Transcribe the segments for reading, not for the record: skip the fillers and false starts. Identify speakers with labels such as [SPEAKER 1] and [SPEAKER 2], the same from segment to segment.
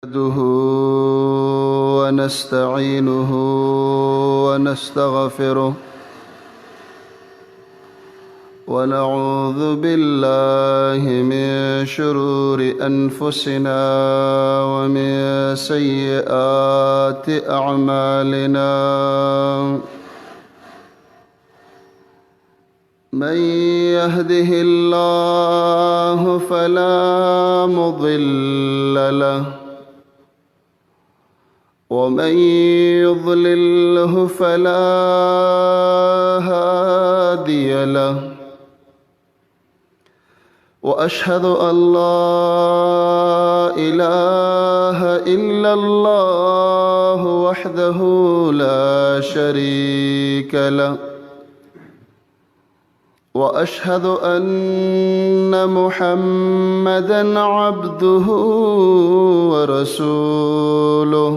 [SPEAKER 1] نحمده ونستعينه ونستغفره ونعوذ بالله من شرور أنفسنا ومن سيئات أعمالنا. من يهده الله فلا مضل له ومن يضلله فلا هادي له، واشهد ان لا اله الا الله وحده لا شريك له، واشهد ان محمدا عبده ورسوله.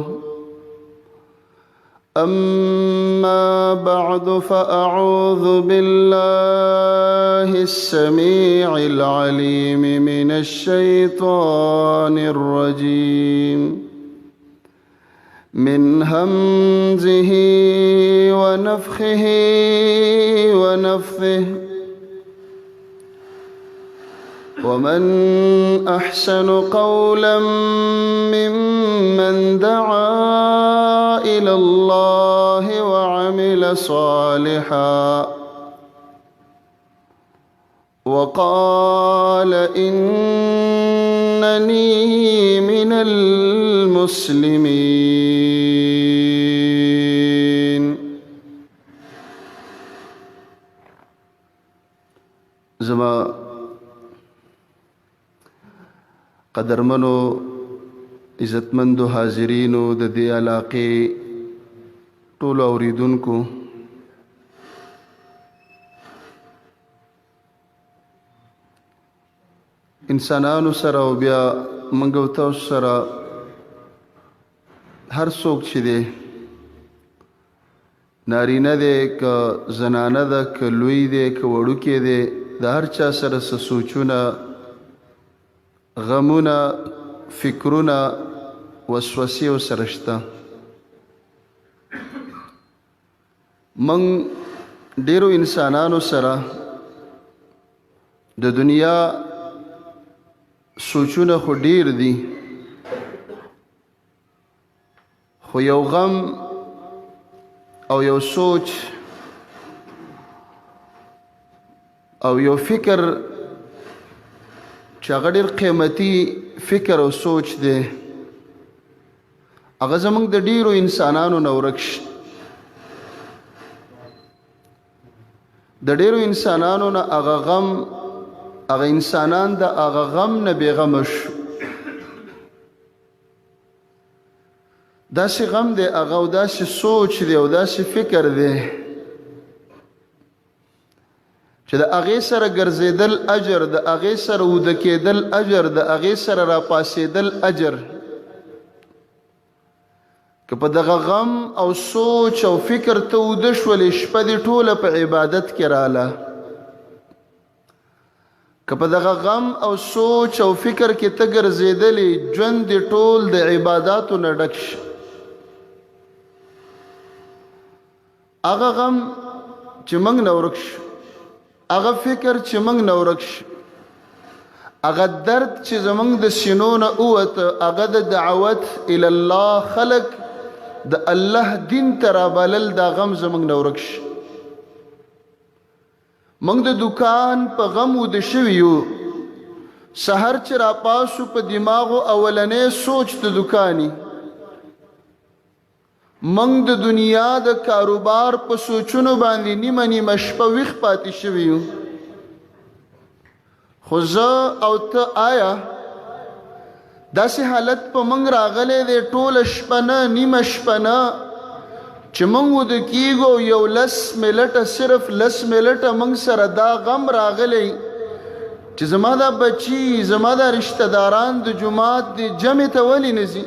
[SPEAKER 1] اما بعد، فاعوذ بالله السميع العليم من الشيطان الرجيم، من همزه ونفخه ونفثه. ومن احسن قولا ممن دعا الى الله وعمل صالحا وقال انني من المسلمين. زما قدرمنو عزتمندو حاضرینو، د دې علاقې ټولو اوریدونکو، انسانانو سره او بیا موږ او تاسو سره هر څوک چې دی، نارینه دی که زنانه ده، که لوی دی که وړوکی دی، د هر چا سره څه سوچونه، غمونه، فکرونه، وسوسې ورسره شته. موږ ډیرو انسانانو سره د دنیا سوچونه خو ډیر دي، خو یو غم او یو سوچ او یو فکر چې هغه ډیر قیمتي فکر او سوچ دی، هغه زمونږ د ډیرو انسانانو نه ورک شي. د ډیرو انسانانو نه هغه غم، هغه انسانان د هغه غم نه بېغمه شو. داسې غم دی هغه او داسې سوچ دی او داسې فکر دی چې د هغې سره ګرځېدل اجر، د هغې سره وده کېدل اجر، د هغې سره راپاسېدل اجر. که په دغه غم او سوچ او فکر ته وده شولې، شپه دې ټوله په عبادت کې راله. که په دغه غم او سوچ او فکر کې ته ګرځېدلې، ژوند دې ټول د عباداتو نه ډک شي. هغه غم چې موږ نه ورک شو، هغه فکر چې موږ نه ورک شو، هغه درد چې زمونږ د سینو نه ووته، هغه د دعوت الی الله، خلق د الله دین ته رابلل، دا غم زمونږ نه ورک شي. موږ د دکان په غم وده شوي یو، سحر چې راپاسو په دماغو اولنې سوچ د دکاني. موږ د دنیا د کاروبار په سوچونو باندې نیمه نیمه شپه ویښ پاتې شوي یو. خو زه او ته، آیا داسې حالت په موږ راغلی دی، ټوله شپه نه، نیمه شپه نه، چې موږ وده کیږو یو 10 منټه، صرف 10 منټه موږ سره دا غم راغلی چې زما دا بچي، زما دا رشتہ داران د جومات د جمع ته ولې نه ځي؟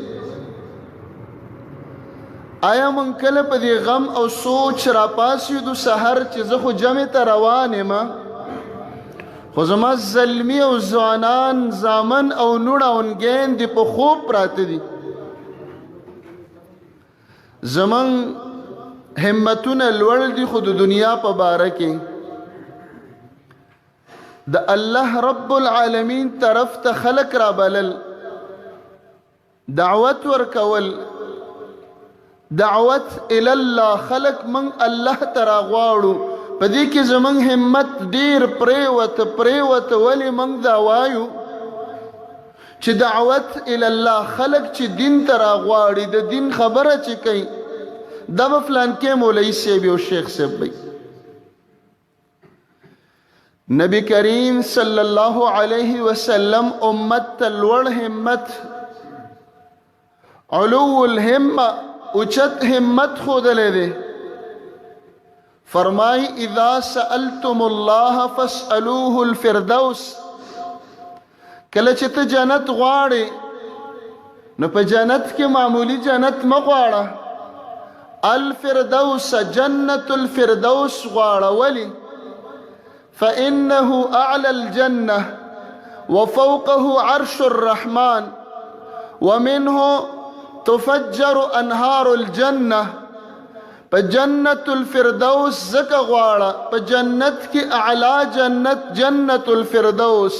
[SPEAKER 1] آیا مونږ کله په دې غم او سوچ راپاسېدو سحر چې زه خو جمع ته روان یم، خو زما زلمی او ځوانان، زامن او نوړه او نګین دې په خوب پراته دي؟ زمون همتونه لوړ دي، خو د دنیا په باره کې د الله رب العالمین طرف ته خلق را بلل، دعوت ورکول، دعوت الی الله، خلق من الله ترا غواړو، په دې کې زمون همت ډیر پریوت پریوت. ولی من دا وایو چې دعوت الی الله، خلق چې دین ترا غواړي، د دین خبره چې کوي، دا به فلان کې مولوي صاحب او شیخ صاحب وي. نبی کریم صلی الله علیه وسلم امت ته لوړ همت، علو الهمه، اوچت همت ښودلی دی. فرمای اذا سألتم الله فاسألوه الفردوس. کله چې ته جنت غواړې نو په جنت کې معمولی جنت مه غواړه، الفردوس، جنت الفردوس غواړه. ولی؟ فإنه أعلى الجنة وفوقه عرش الرحمن ومنه تفجر أنهار الجنة. په جنت الفردوس زکه غواړه، په جنت کې اعلی جنت جنت الفردوس،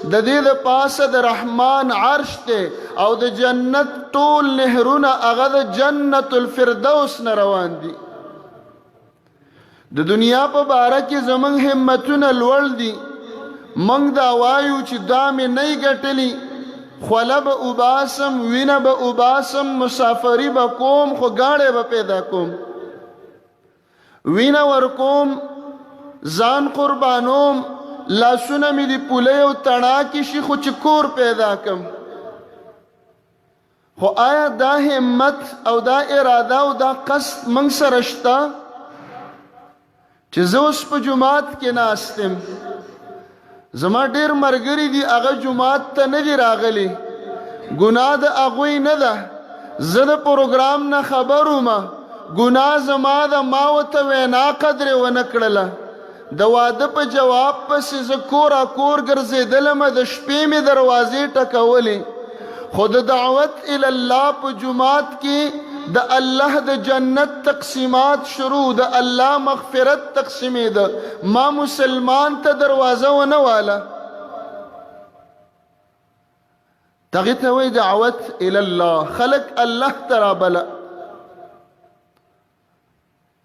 [SPEAKER 1] د دې د پاسه د رحمان عرش ته او د جنت ټول نهرونه هغه د جنت الفردوس نه روان دي. د دنیا په باره کې زمونږ همتونه لوړ دي. موږ دا وایو چې دا مې نه ګټلي، خوله به وباسم، وینه به وباسم، مسافري به کوم، خو ګاډی به پیدا کوم، وینه ورکوم، ځان قربانوم، لاسونه مې د پولۍ او تڼاکې شي، خو چې کور پیدا کم. خو آیا دا همت او دا اراده او دا قصد موږ سره شته چې زه اوس په جومات کې ناست یم، زما ډېر ملګري دي هغه جومات ته نه دي راغلي، ګناه د هغوی نه ده، زه د پروګرام نه خبر وم، ګناه زما ده، ما ورته وینا قدرې ونه کړله، د واده په جواب پسې زه کور کور ګرځېدلم، د شپې مې دروازې ټکولې، خو د دعوت الی الله په جومات کې د الله د جنت تقسیمات شروع، د الله مغفرت تقسیمېده، ما مسلمان ته دروازه ونه واله. دغې ته وایي دعوت الی الله. خلق الله ته رابله،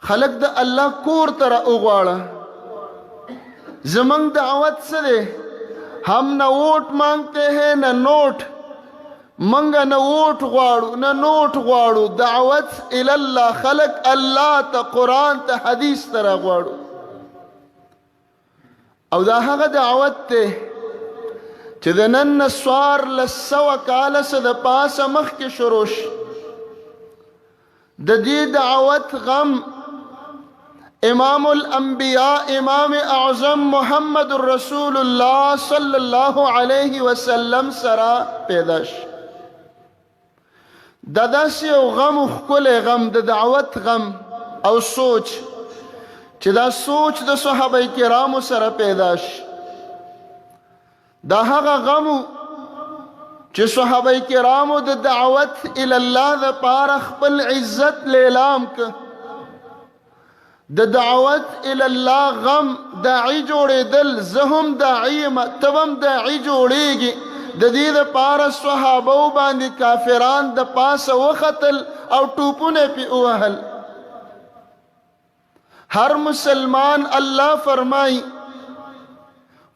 [SPEAKER 1] خلق د الله کور ته را وغواړه. زمونږ دعوت څه دی؟ هم نه ووټ مانګتے ہیں نه نوټ. منګه نه ووټ غواړو نه نوټ غواړو. دعوت الی الله، خلق الله ته، قرآن ته، حدیث ته را غواړو. او دا هغه دعوت دی چې د نن نه 1400 کاله څه د پاسه مخکې شروع شي. د دې دعوت غم امام الانبیاء امام اعظم محمد رسول الله صلی الله علیه وسلم سره پیدا شي. دا داسې یو غم، ښکلی غم، د دعوت غم او سوچ، چې دا سوچ د صحابه کرامو سره پیدا شي. دا هغه غم چې صحابه کرامو د دعوت الی الله د پاره خپل عزت لیلام ک. د دعوت الی الله غم، داعی جوړېدل، زه هم داعي یم، ته به هم داعي جوړېږي، د دې دپاره صحابو باندې کافران د پاسه وختل او ټوپونه یې پرې ووهل. هر مسلمان، الله فرمای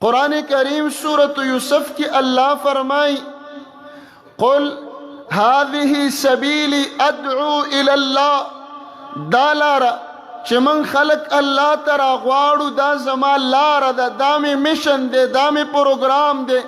[SPEAKER 1] قرآن کریم سورة یوسف کې الله فرمای قل هذه سبیلی ادعو الی الله. دا لاره چې من خلق الله ته راغواړو، دا زما لاره ده، دا مې mission دی، دا مې پروګرام دی،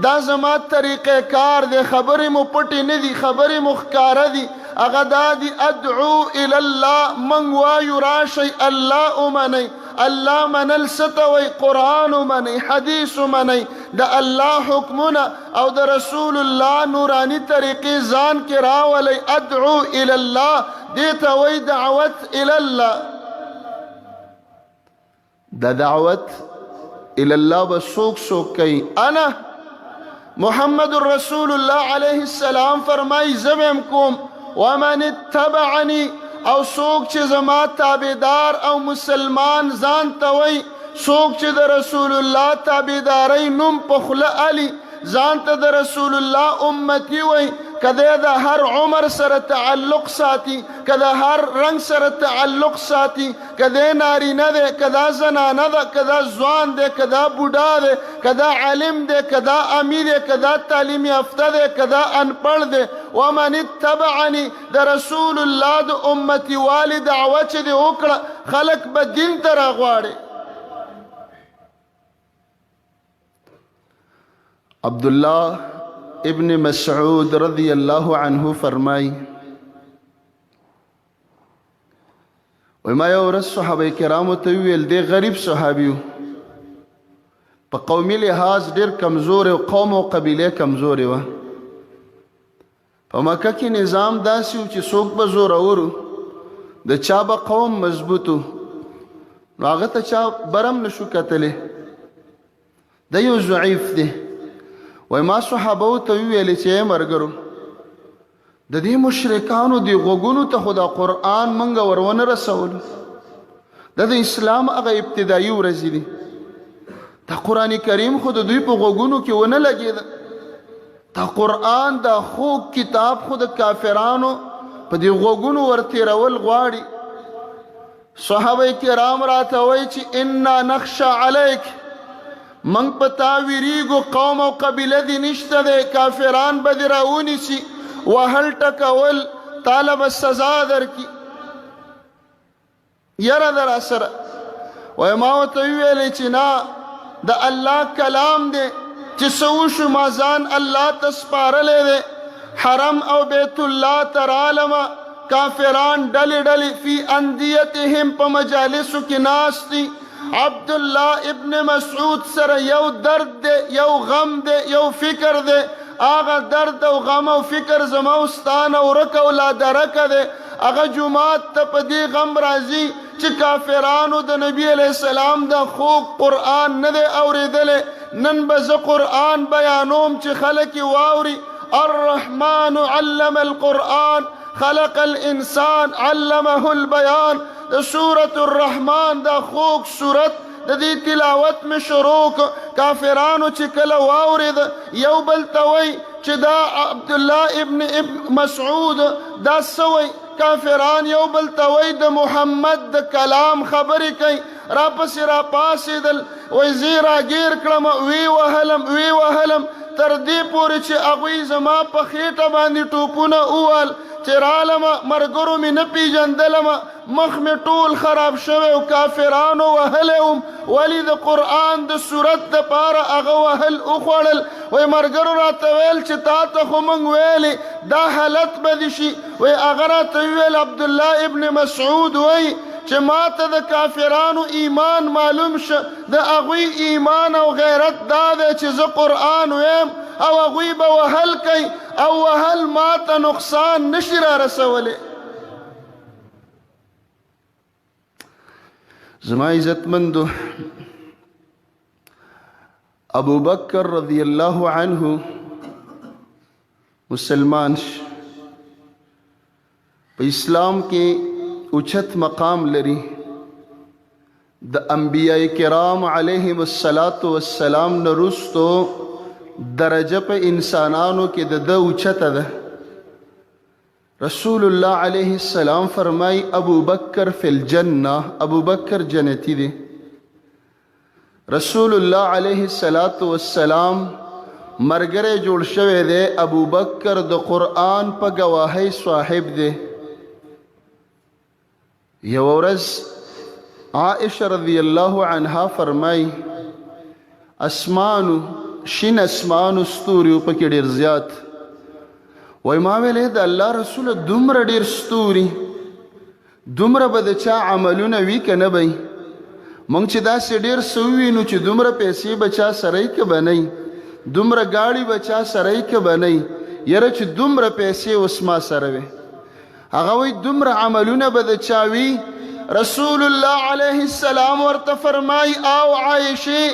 [SPEAKER 1] دا زما طریقه کار دی. خبرې مو پټې نه دي، خبرې مو ښکاره دي. هغه دا دي ادعو الی الله. من وایو راشئ الله ومنئ. الله منل څه ته وایي؟ قرآن ومنئ، حدیث ومنئ، د الله حکمونه او د رسول الله نوراني طریقې ځان کې راولئ. ادعو الی الله دې ته وایي دعوت الی الله. د دعوت الی الله به څوک څوک کوي؟ انا محمد رسول الله علیه السلام فرمای زه به هم کوم، ومن اتبعنی، او څوک چې زما تابعدار او مسلمان ځان ته وایي، څوک چې د رسول الله تابعدارۍ نوم په خوله الي، ځان ته د رسول الله امتي وایي، که دی د هر عمر سره تعلق ساتي، که د هر رنګ سره تعلق ساتي، که دی نارینه دی، که دا زنانه ده، که دا ځوان دی، که دا بوډا دی، که دا عالم دی، که دا امي دی، که دا تعلیم یافته دی، که دا انپړ دی، ومن اتبعنی، د رسول الله د امتي والي دعوه چې دې وکړه، خلک به دین ته راغواړي. عبد الله ابن مسعود رضی الله عنه فرمای، وای ما یو ورځ صحابه کرامو ته ویل، دی غریب صحابي و، په قومي لحاظ ډیر کمزور او قوم او قبیله کمزورې وه. په مکه کې نظام داسې و چې څوک به زورور و، د چا به قوم مضبوط و، نو هغه ته چا برم نشو کتلی، دی یو ضعیف دی. وای ما صحابو ته وویل چې ای مرګرو، د دې مشرکانو دی غوږونو ته خو دا قرآن مونږ ور ونه رسولو. دا د اسلام هغه ابتدایي ورځې دي، دا قرآن کریم خو د دوی په غوږونو کې ونه لګېده. دا قرآن دا خوږ کتاب خو د کافرانو په دې غوږونو ورتېرول غواړي. صحابه کرام راته وایي چې انا نخشى علیک، موږ په تا ویریږو، قوم او قبیله دې نشته دی، کافران به دې راونیسي، وهل ټکول، تاله به سزا درکړي، یره ده راسره. وایي ما ورته وویلې چې نه، د الله کلام دی، چې څه وشو ما ځان الله ته سپارلی دی. حرم او بیت الله ته رالمه، کافران ډلې ډلې فی اندیتهم په مجالسو کې ناست دي. عبد الله ابن مسعود سره یو درد دی، یو غم دی، یو فکر دی. هغه درد او غم او فکر زما او ستا نه ورک او لا درکه دی. هغه جومات ته په دې غم راځي چې کافرانو د نبی علیه السلام د خوږ قرآن نه دی اورېدلی، نن به زه قرآن بیانوم چې خلک یې واوري. الرحمن علم القرآن خلق الانسان علمه البیان. د سورة الرحمن دا خوږ سورت د دې تلاوت مې شروع کړ. کافرانو چې کله واورېد، یو بل ته وایي چې دا عبدالله ابن مسعود دا څه وایي؟ کافران یو بل ته وایي د محمد د کلام خبرې کوي. راپسې راپاڅېدل، وایي زه یې راګیر کړم، ویې وهلم، ویې وهلم، تر دې پورې چې هغوی زما په خېټه باندې ټوپونه ووهل. چې رالم، مرګرو مې نه پیژندلم، مخ مې ټول خراب شوی او کافرانو وهلی وم. ولی د قرآن د صورت د پاره هغه وهل وخوړل. وای مرګرو راته ویل چې تا ته خو مونږ ویلې دا حالت به دې شي. وای هغه راته ویل، عبدالله ابن مسعود وای چې ما ته د کافرانو ایمان معلوم شه، د هغوی ایمان او غیرت دا دی چې زه قرآن ویم او هغوی به وهل کوي، او وهل ما ته نقصان نشي را رسولی. زما عزتمندو، ابو بکر رضی الله عنه مسلمان شي، په اسلام کې اوچت مقام لري. د انبیاء کرام علیهم الصلاة والسلام نه وروسته درجه په انسانانو کې د ده اوچته ده. رسول الله علیه السلام فرمای ابو بکر فی الجنه، ابو بکر جنتی دی. رسول الله علیه الصلاة والسلام مرګره جوړ شوی دی، ابو بکر د قرآن په گواهی صاحب دی. یو ورځ عائشه رضی الله عنها فرمای، اسمانو شین اسمانو ستوري پکې ډیر زیات. وای ما ویلې د الله رسول دومره ډیر ستوري، دومره به د چا عملونه وي که نه به؟ مونږ چې داسې ډیر څه ووینو چې دومره پیسې به چا سره یي که به نه، دومره ګاډي به چا سره یي که به نه، یاره چې دومره پیسې اوس ما سره وي. هغه وایي دومره عملونه به د چا وي؟ رسول الله علیه السلام ورته فرمای، او عایشې،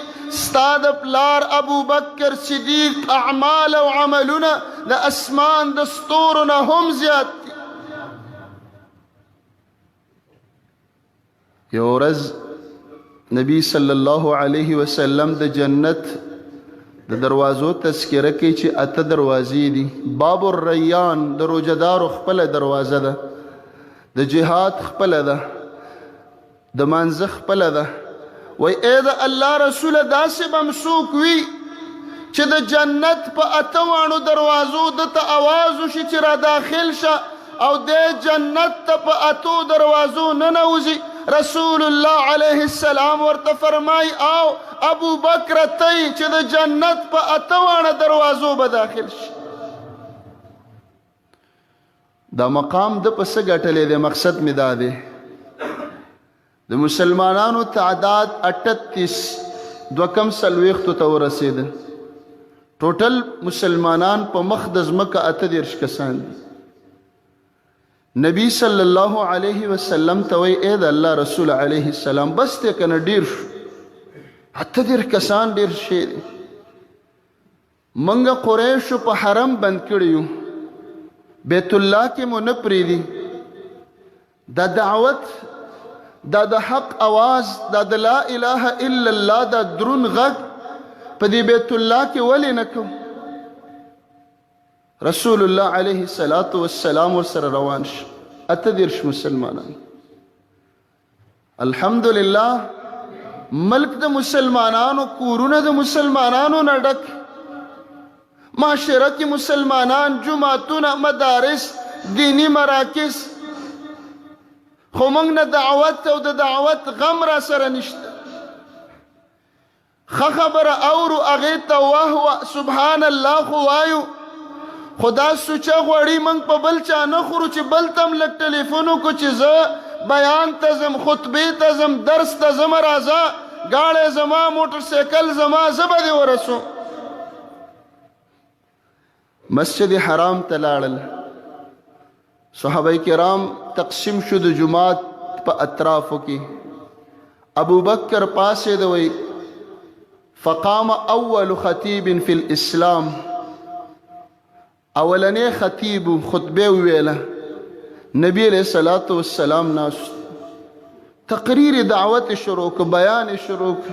[SPEAKER 1] ستا د پلار ابو بکر صدیق اعمال او عملونه د اسمان د ستورو نه هم زیات دي. یو ورځ نبی صلی الله علیه وسلم د جنت د دروازو تذکره کوي چې اته دروازې دي. باب الریان د روژهدارو خپله دروازه ده، د جهاد خپله ده، د مانځه خپله ده. وای ای د الله رسوله، داسې به هم څوک وي چې د جنت په اته واڼو دروازو ده ته اواز وشي چې را داخل شه او دی جنت ته په اتو دروازو ننوځي. رسول الله علیه السلام ورته فرمای او ابو بکر ته چې د جنت په اته واڼه دروازو به داخل شي. دا مقام د په څه ګټلی دی؟ مقصد مې دا دی، د مسلمانانو تعداد 38 دوه کم څلوېښتو ته ورسېده. ټوټل مسلمانان په مخ د ځمکه 38 کسان دي. نبی صلی الله علیه وسلم ته وایي ای د الله رسول علیه السلام، بس دی که نه ډېر شو، 38 کسان ډېر شی دی. مونږ قریشو په حرم بند کړي یو، بیت الله کې مو نه پرېږدي. دا دعوت، دا د حق اواز، دا د لا اله الا الله دا درون غږ په دې بیت الله کې ولې نه کوو؟ رسول الله علیه الصلاة والسلام ورسره روان شو، 38 مسلمانان. الحمدلله ملک د مسلمانانو، کورونه د مسلمانانو نه ډک، معاشره کې مسلمانان، جوماتونه، مدارس، دیني مراکز، خو موږ نه دعوت او د دعوت غم را سره نشته. ښه خبره اورو هغې ته واه واه سبحان الله خو وایو، خو دا سوچه غوړي موږ په بل چا نه خورو چې بل ته هم لږ ټلیفون وکړو چې زه بیان ته ځم، خطبې ته ځم، درس ته ځم، راځه، ګاړی زما، موټر سایکل زما، زه به دې ورسوم. مسجد حرام ته لاړل، صحابه کرام تقسیم شو د جماعت په اطرافو کې. ابو بکر پاسې د وی فقام اول خطیب فی الاسلام، اولنې خطیب خطبه ویله. نبی علیہ الصلوۃ والسلام ناس تقریر دعوت شروع ک، بیان شروع ک.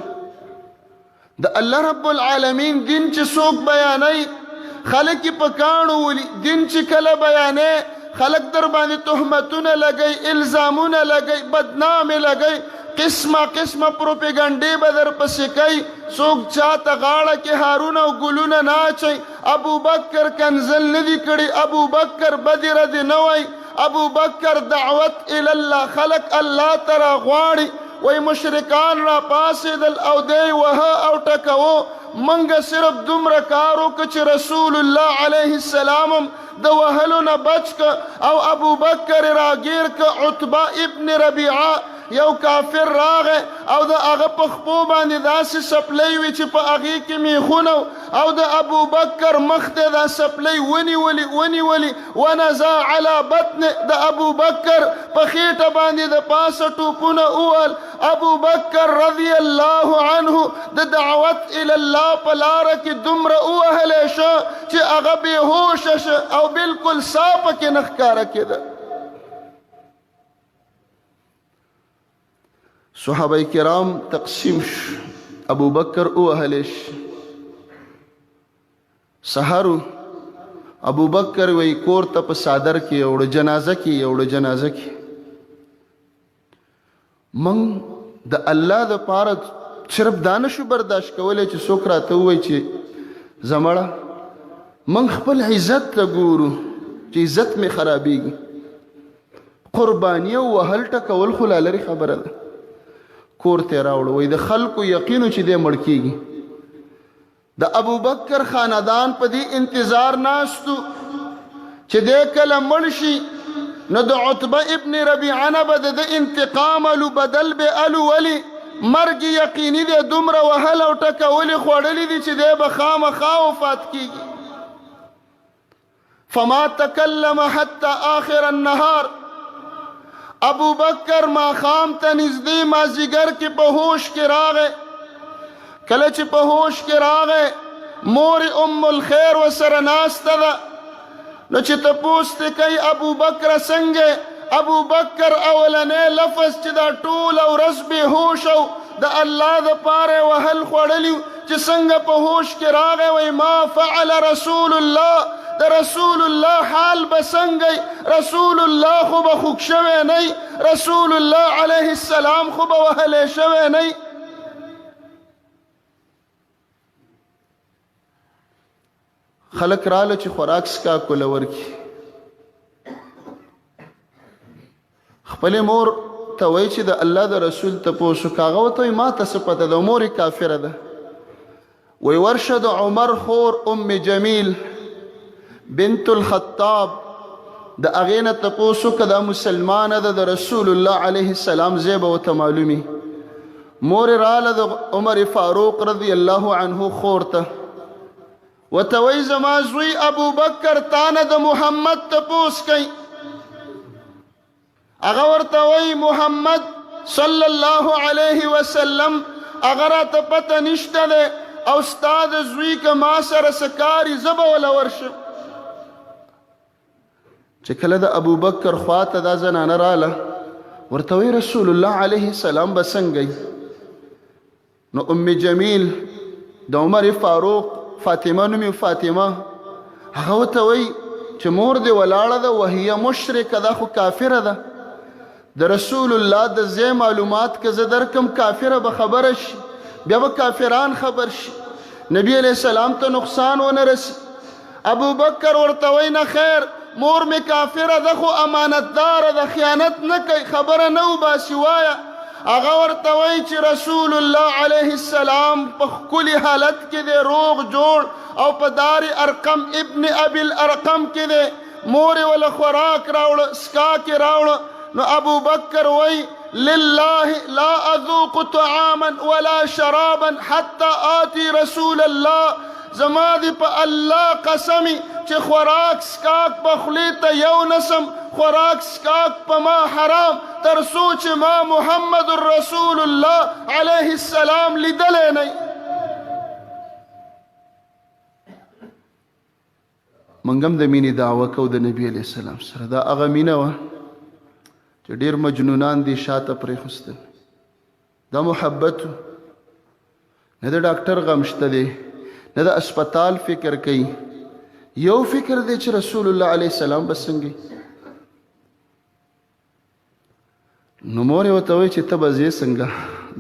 [SPEAKER 1] د الله رب العالمین دین چې څوک بیانوي خلک یې په کاڼو ولي. دین چې کله بیانې خلک در باندې تهمتونه لګوي، الزامونه لګوي، بدنامې لګوي، قسمه قسمه پروپیګنډې به در پسې کوي. څوک چاته غاړه کې هارونه او ګلونه نه اچوي. ابوبکر کنځل نه دي کړي، ابوبکر بدې ردې نه وایي، ابوبکر دعوت الی الله، خلک الله ته راغواړي. وای مشرکان را پاسېدل او دی وهه او ټکوو. مونږ صرف دومره کار وکړ چې رسول الله علیه السلام هم د وهلو نه بچ که او ابوبکر راګیر که. عتبه ابن ربیعه یو کافر راغی او د هغه په خپو باندې داسې څپلۍ وي چې په هغې کې میخونه او د ابوبکر مخ ته دا څپلۍ ونیولي ونیولي، ونزا علی بطن، د ابوبکر په خېټه باندې د پاسه ټوپونه ووهل. ابوبکر رضی الله عنه د دعوت الی الله په لاره کې دومره ووهلی شو چې هغه بې هوشه شو او بالکل ساه پکې نه ښکاره کېده. صحابه کرام تقسیم شو، ابوبکر ووهلی شو. سهار ابوبکر وی کور ته په صادر کې یوړ، جنازه کې یوړ، جنازه کې. من د الله د پاره صرف دا نشو برداشت کولای چې څوک راته ووایي چې زمړه. من خپل عزت ته ګورو چې عزت مې خرابېږي. قرباني او وهل ټکول خو لا لرې خبره ده. کور ته راوړو، وایي د خلکو یقینو چې دی مړ کېږي. د ابوبکر خاندان په دې انتظار ناستو چې دی کله مړ شي نو د عتبه ابن ربیعه نه به د ده انتقام الو، بدل به الو. ولې مرګ یقیني دی، دومره وهل او ټکولې خوړلې دي چې دی به خامخا وفات کیږي. فما تکلم حتی آخر النهار، ابو بکر ماښام ته نږدې مازیګر کې په هوش کې راغی. کله چې په هوش کې راغی مور ام الخیر وسره ناسته ده، نو چې تپوس ترې کوي ابو بکر څنګه؟ ابو بکر اولنې لفظ چې دا ټوله ورځ بې هوش او د الله د پاره وهل خوړلی، چې څنګه په هوش کې راغی، وای ما فعل رسول الله، د رسول الله حال به څنګه؟ رسول الله خو به خوږ شوی نه، رسول الله علیه السلام خو به وهلی شوی نه. خلک راله چې خوراک سکا کوله ورکي. خپل مور ته وای چې د الله د رسول ته پوسو، کاغه وته ما ته څه پته ده، مور کافره ده. وی ورشه د عمر خور ام جمیل بنت الخطاب د هغې نه تپوس وکړه، دا مسلمانه ده، د رسول الله علیه السلام ځای به ورته معلومي. مور یې راله د عمر فاروق رضی الله عنه خور ته، ورته وایي زما زوی ابوبکر تا نه د محمد تپوس کوي. هغه ورته وایي محمد صلی الله علیه وسلم هغه راته پته نشته دی، او ستا د زوی که ما سره څه کاري زه به وله ورشم. چې کله د ابوبکر خواته دا زنانه راله، ورته وایي رسول الله علیه السلام به څنګه؟ نو ام جمیل د عمر فاروق فاطمه نومي فاطمه، هغه ورته وایي چې مور دې ولاړه ده، وهي مشرکه، دا خو کافره ده، د رسول الله د ځای معلومات که زه درکم کافره به خبره شي، بیا به کافران خبر شي، نبی علیه السلام ته نقصان ونه رسي. ابوبکر ورته وایي نه خیر، مور مې کافره ده خو امانتداره ده، خیانت نه کوي، خبره نه وباسي، وایه. هغه ورته وایي چې رسول الله علیه السلام په ښکلي حالت کې دی، روغ جوړ او په دار ارقم ابن ابي الارقم کې دی. مور یې وله خوراک راوړه، څښاک یې راوړه. نو ابوبکر وایي لله لا اذوق طعاما ولا شرابا حتى آتي رسول الله، زما دې په الله قسمي چې خوراک څښاک به خولې ته یو نسم، خوراک څښاک په ما حرام تر څو چې ما محمد رسول الله علیه السلام لیدلی نه. موږ هم د مینې دعوه کوو د نبی علیه السلام سره. دا هغه مینه وه چې ډېر مجنونان دې شاته پرېښوستل. دا محبت نه د ډاکټر غم شته دی، نه د اسپتال فکر کوي، یو فکر دی چې رسول الله علیه السلام به څنګه. نو مور یې ورته وایي چې ته به ځې څنګه،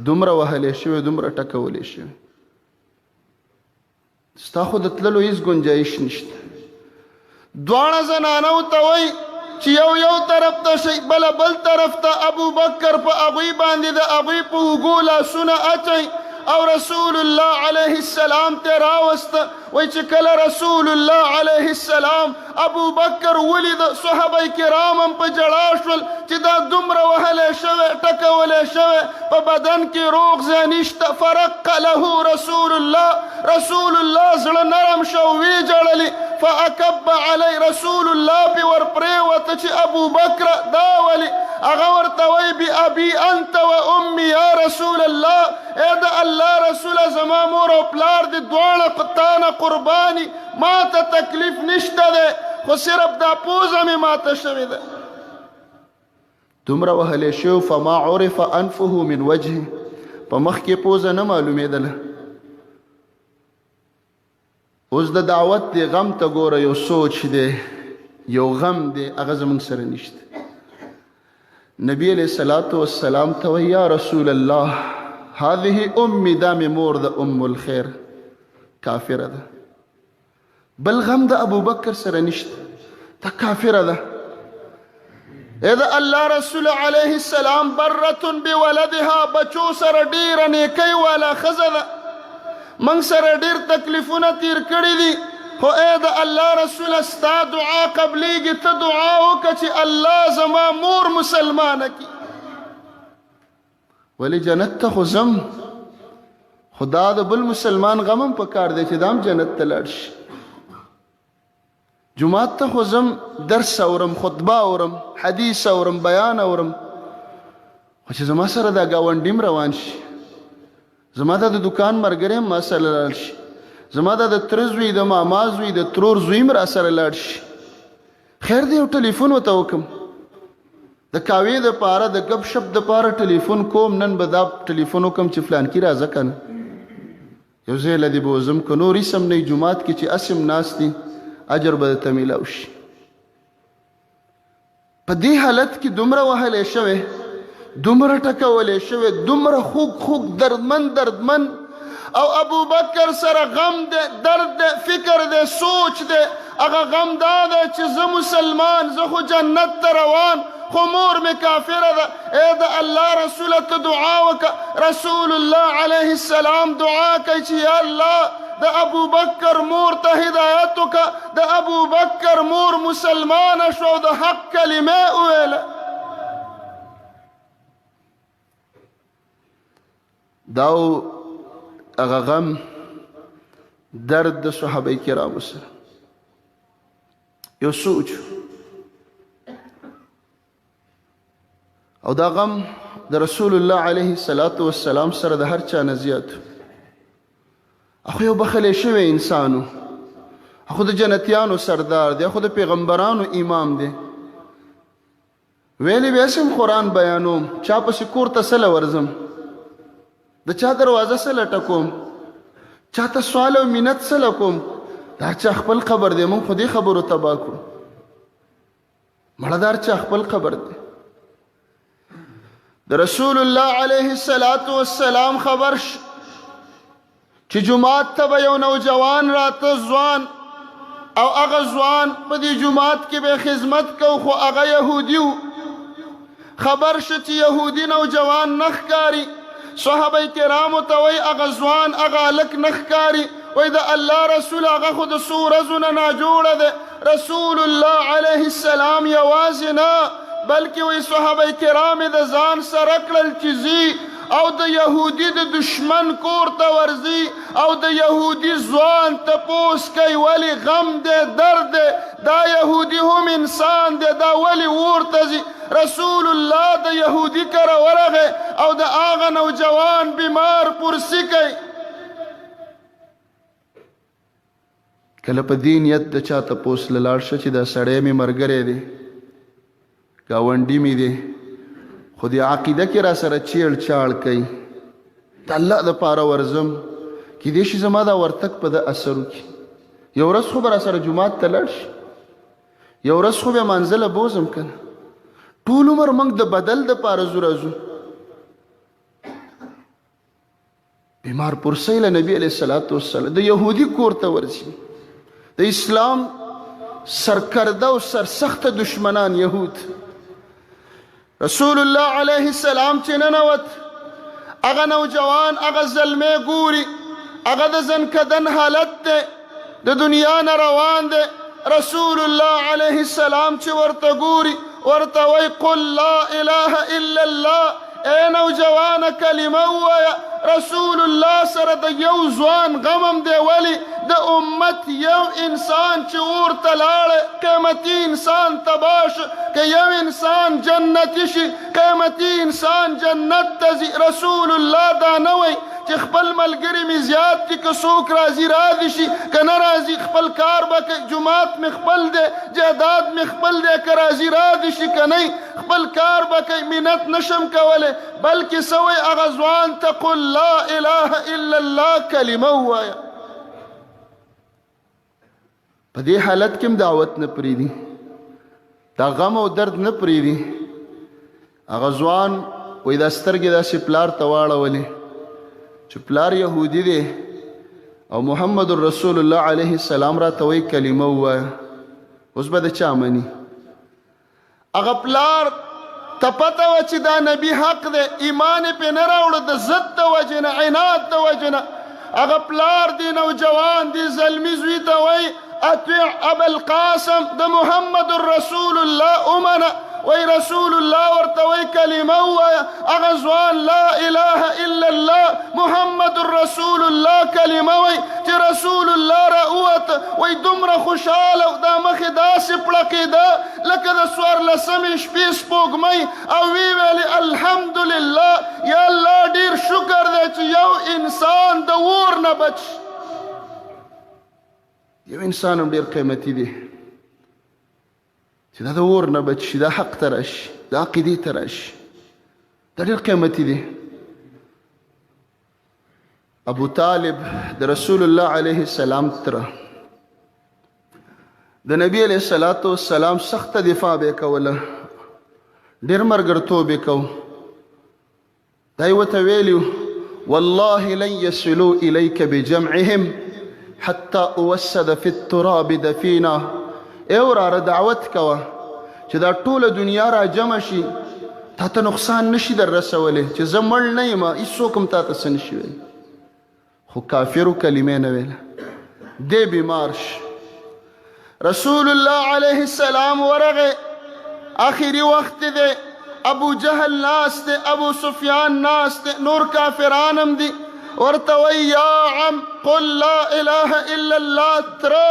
[SPEAKER 1] دومره وهلی شوی، دومره ټکولی شوی، ستا خو د تللو هیڅ گنجایش نشته. دواړه زنانو ته وایي چې یو یو طرف ته شئ، بل بل طرف ته. ابوبکر په هغوی باندې د هغوی په اوږو لاسونه اچوي او رسول الله علیه السلام ته راوسته. وایي چې کله رسول الله علیه السلام ابو بکر ولید، صحابه کرام هم په ژړا شول چې دا دومره وهلی شوی، ټکولی شوی، په بدن کې روغ ځای نشته. فرق له رسول الله، رسول الله زړه نرم شو، ویې ژړلې. فاکب علی رسول الله پې ورپرېوته چې ابو بکر دا ولې؟ هغه ورته وایي بأبي انت و امي یا رسول الله، ای د الله رسوله زما مور او پلار دې دواړه تا نه قرباني، ما ته تکلیف نشته دی، خو صرف دا پوزه مې ماته شوې ده. دومره وهلی شو، فما عرف انفه من وجهه، په مخ کې پوزه نه معلومېدله. اوس د دعوت دی غم ته ګوره، یو سوچ دی، یو غم دی، هغه زموږ سره نشته. نبی علیه الصلاة والسلام ته وایي یا رسول الله هذه امي، دا مې مور ده، ام الخیر، کافره ده. بل غم د ابوبکر سره نشته، دا کافره ده. اې د الله رسول علیه السلام برة بولدها، بچو سره ډیره نیکۍ والا ښځه ده، موږ سره ډیر تکلیفونه تیر کړي دي، خو اې د الله رسول ستا دعا قبلیږي، ته دعا وکړه چې الله زما مور مسلمانه کړي. ولې جنت ته خو ځم، خو دا د بل مسلمان غم هم پکار دی چې دا هم جنت ته لاړ شي. جومات ته خو ځم، درس اورم، خطبه اورم، حدیث اورم، بیان اورم، خو چې زما سره دا ګاونډي هم روان شي، زما دا د دکان مرګری هم ما سره لاړ شي، زما دا د تره زوی، د ماما زوی، د ترور زوی هم را سره لاړ شي، خیر دی یو ټلیفون ورته وکړم، د کاوې د پاره د ګپ شپ د پاره ټلیفون کوم، نن به دا ټلیفون وکم چې فلانکی راځه کنه، یو ځای له دې بوزم، که نور هیڅ هم نه جومات کې چې اسم ناست دي اجر به درته میلاو شي. په دې حالت کې دومره وهلی شوی، دومره ټکولی شوی، دومره خوږ خوږ دردمن دردمن، او ابو بکر سره غم دی، درد دی، فکر دی، سوچ دی. هغه غم دا دی چې زه مسلمان، زه خو جنت ته روان، خو مور مې کافره ده. ای د الله رسوله ته دعا وکړه. رسول الله علیه السلام دعا کوي چې یا الله د ابو بکر مور ته هدایت وکړه. د ابو بکر مور مسلمانه شوه او د حق کلمه یې وویله. دا هغه غم درد د صحابه کرامو سره یو سوچ، او دا غم د رسول الله علیه الصلاۃ والسلام سره د هر چا نه زیات. اخو یو بخلې شوی انسانو، اخو د جنتیانو سردار دی، اخو د پیغمبرانو امام دی. ویلې به سم قرآن بیانوم، چا پسې کور ته سله ورځم، د چا دروازه سله ټکوم، چا ته سوال او منت سله کوم، دا چا خپل قبر دی، مونږ خو دې خبرو تباه کړو. مړه دار چا خپل قبر دی. د رسول الله علیه الصلاۃ والسلام خبر چې جومات ته به یو نوجوان راته ځوان، او هغه ځوان په دې جومات کې به خدمت کو، خو هغه یهودي و. خبر شو چې یهودي نوجوان نه ښکاري. صحابه کرامو ته وایي هغه ځوان هغه هلک نه ښکاري. وایي د الله رسول هغه خو د څو ورځو نه ناجوړه دی. رسول الله علیه السلام یوازې نه، بلکې وایي صحابه کرام یې د ځان سره کړل چې ځي او د یهودي د دشمن کور ته ورځي او د یهودي ځوان تپوس کوي ولې غم دی، درد دی، دا یهودي هم انسان دی، دا ولې اور ته ځي؟ رسول الله د یهودي کره ورغی او د هغه نوجوان بیمار پرسي کوي. کله په دې نیت د چا تپوس له لاړ شه چې دا سړی مې مرګری دی، ګاونډي مې دی، خو دې عقیده کې را سره چیړ چاړ کوي، د الله دپاره ورځم، کیدای شي زما دا ورتګ په ده اثر وکړي، یو ورځ خو به را سره جومات ته لاړ شي، یو ورځ خو به مانځه له بوځم که نه. ټول عمر موږ د بدل دپاره ځو راځو. بیمار پرسۍ له نبی علیه الصلاة والسلام د یهودي کور ته ورځي، د اسلام سرکرده او سرسخت دشمنان یهود. رسول الله علیه السلام چې ننوت، هغه نوجوان هغه زلمی ګوري، هغه د ځنکدن حالت دی، د دنیا نه روان دی. رسول الله علیه السلام چې ورته ګوري ورته وایي قل لا اله الا الله، ای نوجوانه کلمه ووایه. رسول الله سره د یو ځوان غمم دی، ولی د امت یو انسان چې اور ته لاړی قیمتي انسان تباه شو، که یو انسان جنتي شي قیمتي انسان جنت ته ځي. رسول الله دا نه وایي چې خپل ملګري مې زیات دي، که څوک راځي را دي شي، که نه راځي خپل کار به کوي، جومات مې خپل دی، جایداد مې خپل دی، که راځي را دي شي، که نه خپل کار به کوي، منت نشم کولی. بلکې څه وایي هغه ځوان ته قل لا اله الا الله کلمه ووایه. په دې حالت کې هم دعوت نه پرېږدي، دا غم او درد نه پرېږدي. هغه ځوان وایي دا سترګې داسې پلار ته واړولې چې پلار یهودي دی او محمد رسول الله علیه السلام راته وایي کلمه ووایه، اوس به د چا مني؟ هغه پلار ته پته وه چې دا نبی حق دی، ایمان یې پرې نه راوړو د ضد د وجې نه، عناد د وجې نه. هغه پلار دی نوجوان دی زلمی زوی ته وایي اطیع ابا القاسم، د محمد رسول الله ومنه. وای رسول الله ورته وای کلمه ووایه. هغه ځوان لا اله الا الله محمد رسول الله کلمه وای چې رسول الله را ووت، وای دومره خوشحاله او دا مخې داسې پړقېده لکه د څوارلسمې شپې سپوږمۍ، او وی ویلې الحمدلله، یا الله ډیر شکر دی چې یو انسان د اور نه بچ. یو انسان هم ډیر قیمتي دی چې دا د اور نه بچ شي، دا حق ته راشي. د عقیدې ته راشي. دا ډېر قیمتي دی. ابو طالب د رسول الله علیه السلام تر د نبی علیه الصلاۃ والسلام سخت دفاع به کوله، ډېر مرګرتوب به کو. دا یې ورته ویلي، والله لن يصلوا إليك بجمعهم حتى أوسد في التراب دفينا. ای وراره دعوت کوه چې دا ټوله دنیا را جمع شي، تا ته نقصان نشي در رسولی، چې زه مړ نه یم هیڅوک هم تا ته څه نشي ویلی. خو کافرو کلمې نه ویله، دی بیمار شي. رسول الله علیه السلام ورغه، اخري وخت دی، ابو جهل ناست دی، ابو سفیان ناست دی، نور کافران هم دي. ورته وایي یا عم قل لا اله الا الله. تره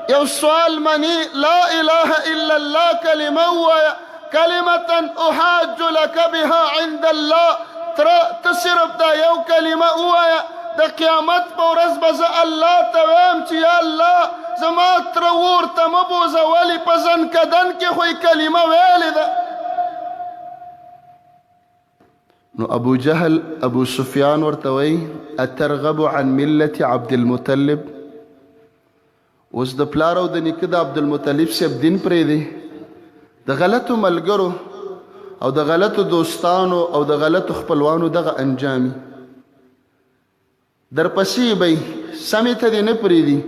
[SPEAKER 1] یو سوال مني، لا اله الا الله کلمه ووایه، کلمة احاج لك بها عند الله. تره ته صرف دا یو کلمه ووایه، د قیامت په ورځ به زه الله ته وایم چې یا الله زما تره ور ته مه بوځه، ولې په ځنکدن کې خو یې کلمه ویلې ده. نو ابو جهل ابو سفیان ورته وایي اترغب عن ملت عبد المطلب؟ اوس د پلار او د نیکه د عبدالمطلب صاحب دین پرېږدي، د غلطو ملګرو او د غلطو دوستانو او د غلطو خپلوانو دغه انجامي درپسې به سمې ته دې نه پرېږدي،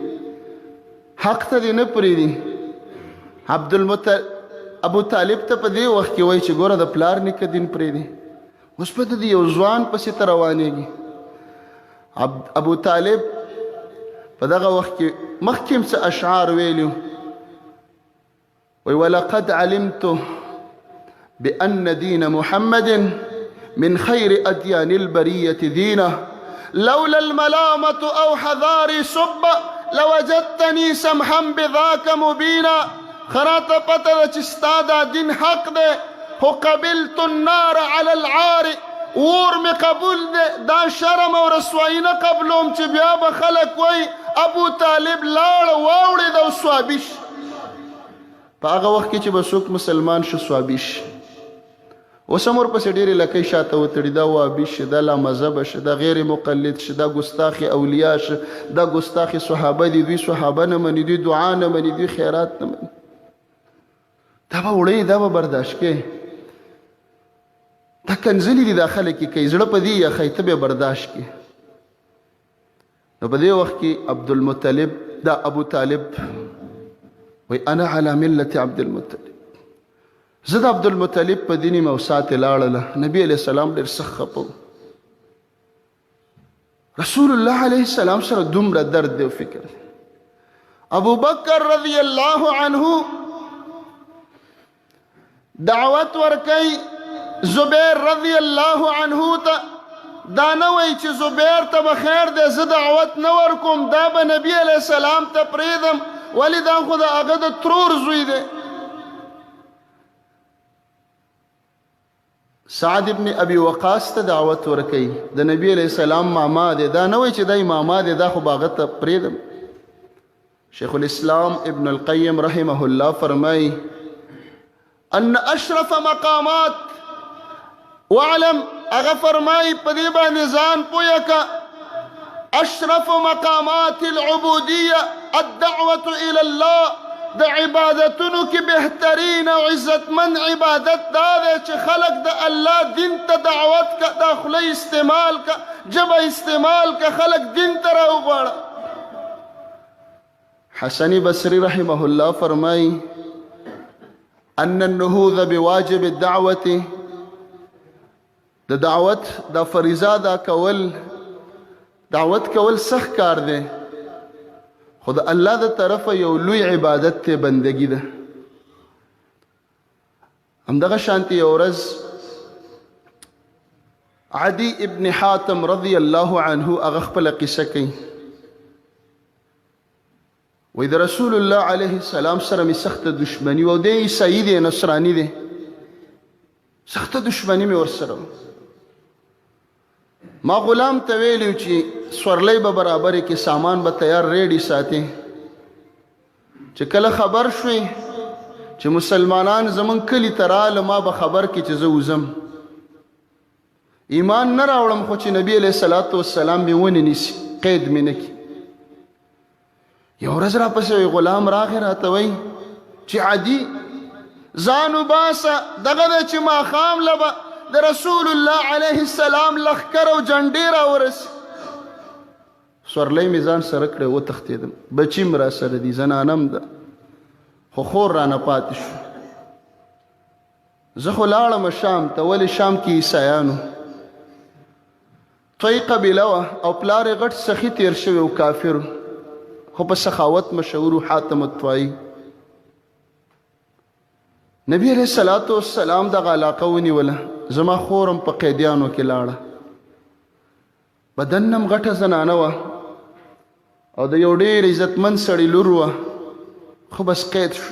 [SPEAKER 1] حق ته دې نه پرېږدي. عبدالمطلب ابو طالب ته په دې وخت کې وایي چې ګوره د پلار نیکه دین پرېږدي، اوس به د یو ځوان پسې ته روانېږي. ابو طالب په دغه وخت کې مخکې هم څه اشعار ویلي، وی ولقد علمت بأن دين محمد من خير أديان البرية دينه، لولا الملامة أو حذاري سب لوجدتني سمحا بذاك مبينا. خراته پته ده چې ستا دا دین حق دی، خو قبلت النار على العار، اور مې قبول دی، دا شرم او رسوایی نه قبلوم چې بیا به خلک وایي ابو طالب لاړ واوړېد او صوابي شي. په هغه وخت کې چې به څوک مسلمان شو صوابي شي. اوس هم ورپسې ډېرې لکۍ شاته وتړي، دا وابي شي، دا لامذهبه شي، دا غیر مقلد شي، دا ګستاخ اولیا شي، دا ګستاخ صحابه دي، دوی صحابه نه مني، دوی دعا نه مني، دوی خیرات نه مني. دا به وړې، دا به برداشت کوې، دا کنځلې دي، دا خلک یې کوي، زړه په دې یخی، ته به برداشت کړې. نو په دې وخت کې عبدالمطلب دا ابو طالب وی انا علی ملت عبدالمطلب، زه د عبدالمطلب په دین یم او ساتې لاړله. نبی علیه السلام ډېر سخت خفه و. رسول الله علیه السلام سره دومره درد دی او فکر دی. ابو بکر رضی الله عنه دعوت ورکوي زبیر رضی الله عنه ته، دا نه وایي چې زبیر ته به خیر دی، زه دعوت نه ورکوم، دا به نبی علیه السلام ته پرېږدم، ولې دا خو د هغه د ترور زوی دی. سعد ابن ابي وقاص ته دعوت ورکوي، د نبی علیه السلام ماما دی، دا نه وایي چې دا ماما دی، دا خو به هغه ته پرېږدم. شیخ الاسلام ابن القیم رحمه الله فرمایي ان اشرف مقامات واعلم، هغه فرمایي په دې باندې ځان پوهه که اشرف مقامات العبودیه الدعوة الى الله، د عبادتونو کې بهترین او عزتمند عبادت دا دی چې خلک د الله دین ته دعوت کا، دا خوله استعمال کا، ژبه استعمال کا، خلک دین ته راوغواړه. حسن بصری رحمه الله فرمایي ان النهوض بواجب الدعوة، د دعوت د فریضه ادا کول، دعوت کول سخت کار دی، خو د الله د طرفه یو لوی عبادت ته بندگی ده. همدغه شانتي یو ورځ عدی ابن حاتم رضی الله عنه هغه خپله قصه کوي، وایي د رسول الله علیه السلام سره مې سخته دښمني وه، او دی عیسایي دی، نصراني دی، سخته دښمني مې ورسره وه. ما غلام ته ویلي چې سورلۍ به برابرې کې، سامان به تیار ریډي ساتې، چې کله خبر شوې چې چې مسلمانان زمونږ کلي ته راله ما به خبر کې چې زه وځم، ایمان نه راوړم، خو چې نبی علیه الصلاة والسلام مې ونه نیسي، قید مې نه کړي. یو ورځ را پسې غلام راغی، راته وایي چې عادي ځان وباسه، دغه دی چې ماښام له به د رسول الله علیه السلام لښکر او جنډې راورسي. سورلۍ مې ځان سره کړې، وتښتېدم، بچي مې راسره دي، زنانه هم ده، خو خور رانه پاتې شو. زه خو لاړم شام ته، ولې شام کې عیسایانو طی قبیله وه او پلار یې غټ سخي تیر شوی او کافر، خو په سخاوت مشهور حاتم الطایی. نبی علیه الصلاة والسلام دغه علاقه ونیوله، زما خور هم په قیدیانو کې لاړه. بدن هم غټه زنانه وه او د یو ډېر عزتمن سړي لور وه، خو بس قید شو.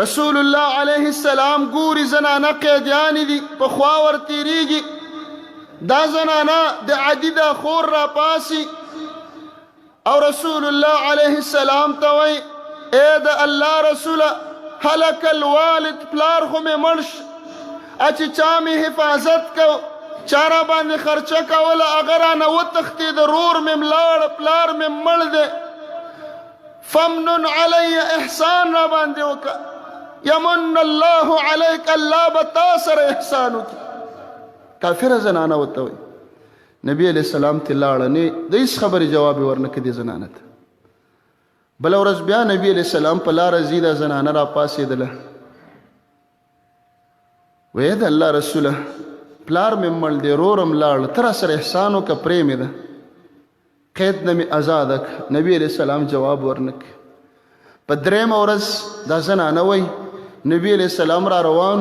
[SPEAKER 1] رسول الله علیه السلام ګوري زنانه قیدیانې دي، په خوا ور تېرېږي، دا زنانه د عدي دا خور راپاسي او رسول الله علیه السلام ته وایي، ای د الله رسوله، هلک الوالد، پلار خو مې مړ شو، چې چا مې حفاظت کو، چا را باندې خرچه کوله، هغه رانه وتښتېده، رور مې ملاړ، پلار مې مړ دی، فمنن علی، احسان را باندې وکړه، یمن الله علیک، الله به تا سره احسان وکړي. کافره زنانه ورته وایي. نبی علیه السلام ته لاړه، نه د هېڅ خبرې جواب یې ورنه کړ دې زنانه ته. بله ورځ بیا نبی علیه السلام په لاره ځي، دا زنانه راپاڅېدله، وایي د الله رسوله، پلار مې مړ دی، رور هم لاړ، ته راسره احسان وکړه، پرې مې ده، قید نه مې ازاده کړه. نبی علیه السلام جواب ورنکړ. په درېیمه ورځ دا زنانه وایي، نبی علیه السلام را روان،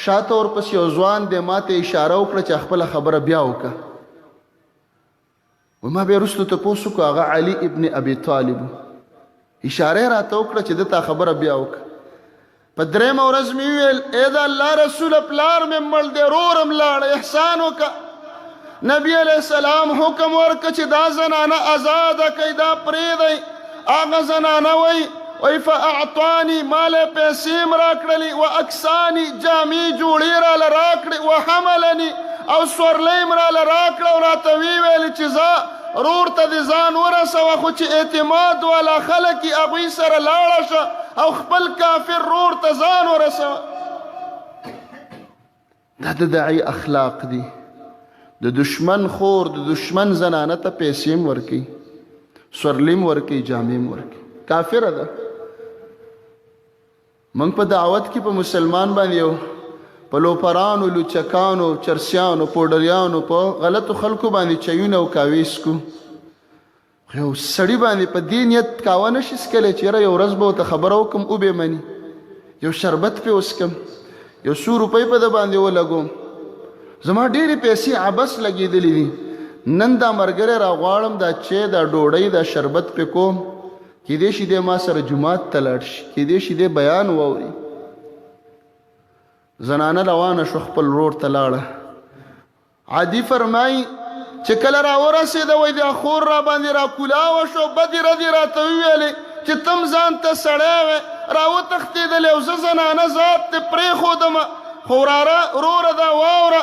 [SPEAKER 1] شاته ورپسې یو ځوان دی، ما ته اشاره وکړه چې خپله خبره بیا وکړه. وما بیا وروسته تپوس وکړو، هغه علي ابن ابي طالب، اشاره یې راته وکړه چې ده ته خبره بیا وکړه. په درېیمه ورځ مې وویل، ای د الله رسوله، پلار مې مړ دی، ورور هم لاړ، احسان وکړه. نبی علیه السلام حکم ورکړ چې دا زنانه ازاده کړئ، دا پرېږدئ. هغه زنانه وایي، وایي فاعطاني، ما له پیسې هم راکړلې، و اکساني، جامې جوړې راله راکړې، و حملني، او سورلۍ هم راله راکړه، او راته ویې ویل چې ځه رور ته دې ځان ورسوه، خو چې اعتماد والا خلک یې هغوی سره لاړه شه او خپل کافر رور ته ځان ورسوه. دا د داعي اخلاق دي. د دشمن خور، د دشمن زنانه ته پیسې هم ورکوي، سورلي هم ورکوي، جامې هم ورکوي، کافره ده. موږ په دعوت کې په مسلمان باندې یو په لوپرانو، لوچکانو، چرسیانو، پوډریانو، په غلطو خلکو باندې چایونه او کاوې څکو، خو یو سړي باندې په دې نیت کاوه نه شي څکلی چې یاره یو ورځ به ورته خبره وکړم وبې مني، یو شربت پې وڅکم، یو څو روپۍ په ده باندې ولګوم، زما ډېرې پیسې عبس لګېدلې دي، نن دا ملګری راغواړم، دا چای، دا ډوډۍ، دا شربت پې کوم، کېدای شي دی ما سره جومات ته لاړ شي، کېدای شي دی بیان واوري. زنانه روانه شو، خپل ورور ته لاړه. عادي فرمایي چې کله را ورسېده، وایي دا خور را باندې را کولاوه شو، بدې ردې راته وویلې چې تم ځان ته سړی وې، را وتښتېدلې او زه زنانه ذات دې پرېښودم، خو وراره وروره دا واوره،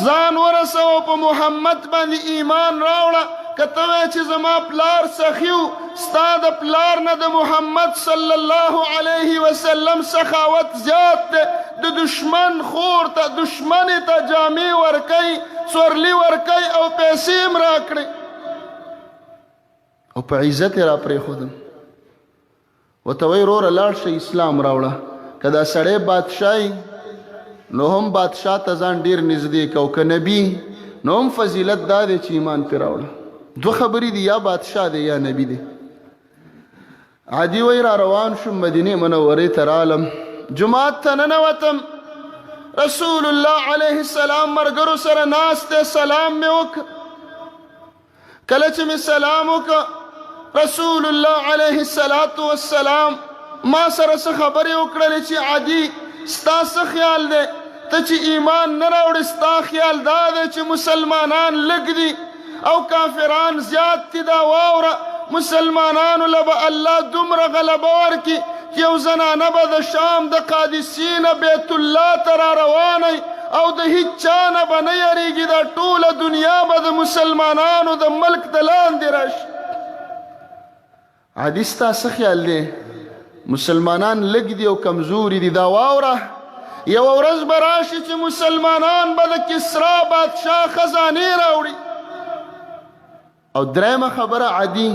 [SPEAKER 1] ځان ورسوه، په محمد باندې ایمان راوړه. که ته وایې چې زما پلار سخي و، ستا د پلار نه د محمد صلی الله علیه وسلم سخاوت زیات دی. د دشمن خور ته، دشمنې ته جامې ورکوي، سورلي ورکوي او پیسې هم راکړي، او په عزت یې را پرېښودم. ورته وایي وروره لاړ شه اسلام راوړه. که دا سړی بادشاه نو هم بادشاه ته ځان ډیر نږدې که، او که نبی نو هم فضیلت دا دی چې ایمان پرې راوړه. دوه خبرې دي، یا بادشاه دی یا نبی دی. عادي وایي را روان شوم، مدینې منورې ته رالم، جومات ته ننوتم، رسول الله علیه السلام مرګرو سره ناست دی، سلام مې وکړ. کله چې مې سلام وکړ، رسول الله علیه الصلاة والسلام ما سره څه خبرې وکړلې چې عادي ستا څه خیال دی، ته چې ایمان نه راوړې ستا خیال دا دی چې مسلمانان لږ دي او کافران زیات دي، دا واوره، مسلمانانو له به الله دومره غلبه ورکړي چې یو زنانه به د شام د قادسیې نه بیت الله ته را روانه او د هیڅ چا نه به نه یریږي، دا ټوله دنیا به د مسلمانانو د ملک د لاندې راشي. عادي ستا څه خیال دی؟ مسلمانان لږ دي او کمزوري دي، دا واوره، یوه ورځ به راشي چې مسلمانان به د کسرا بادشاه خزانې راوړي. او درېمه خبره عادي،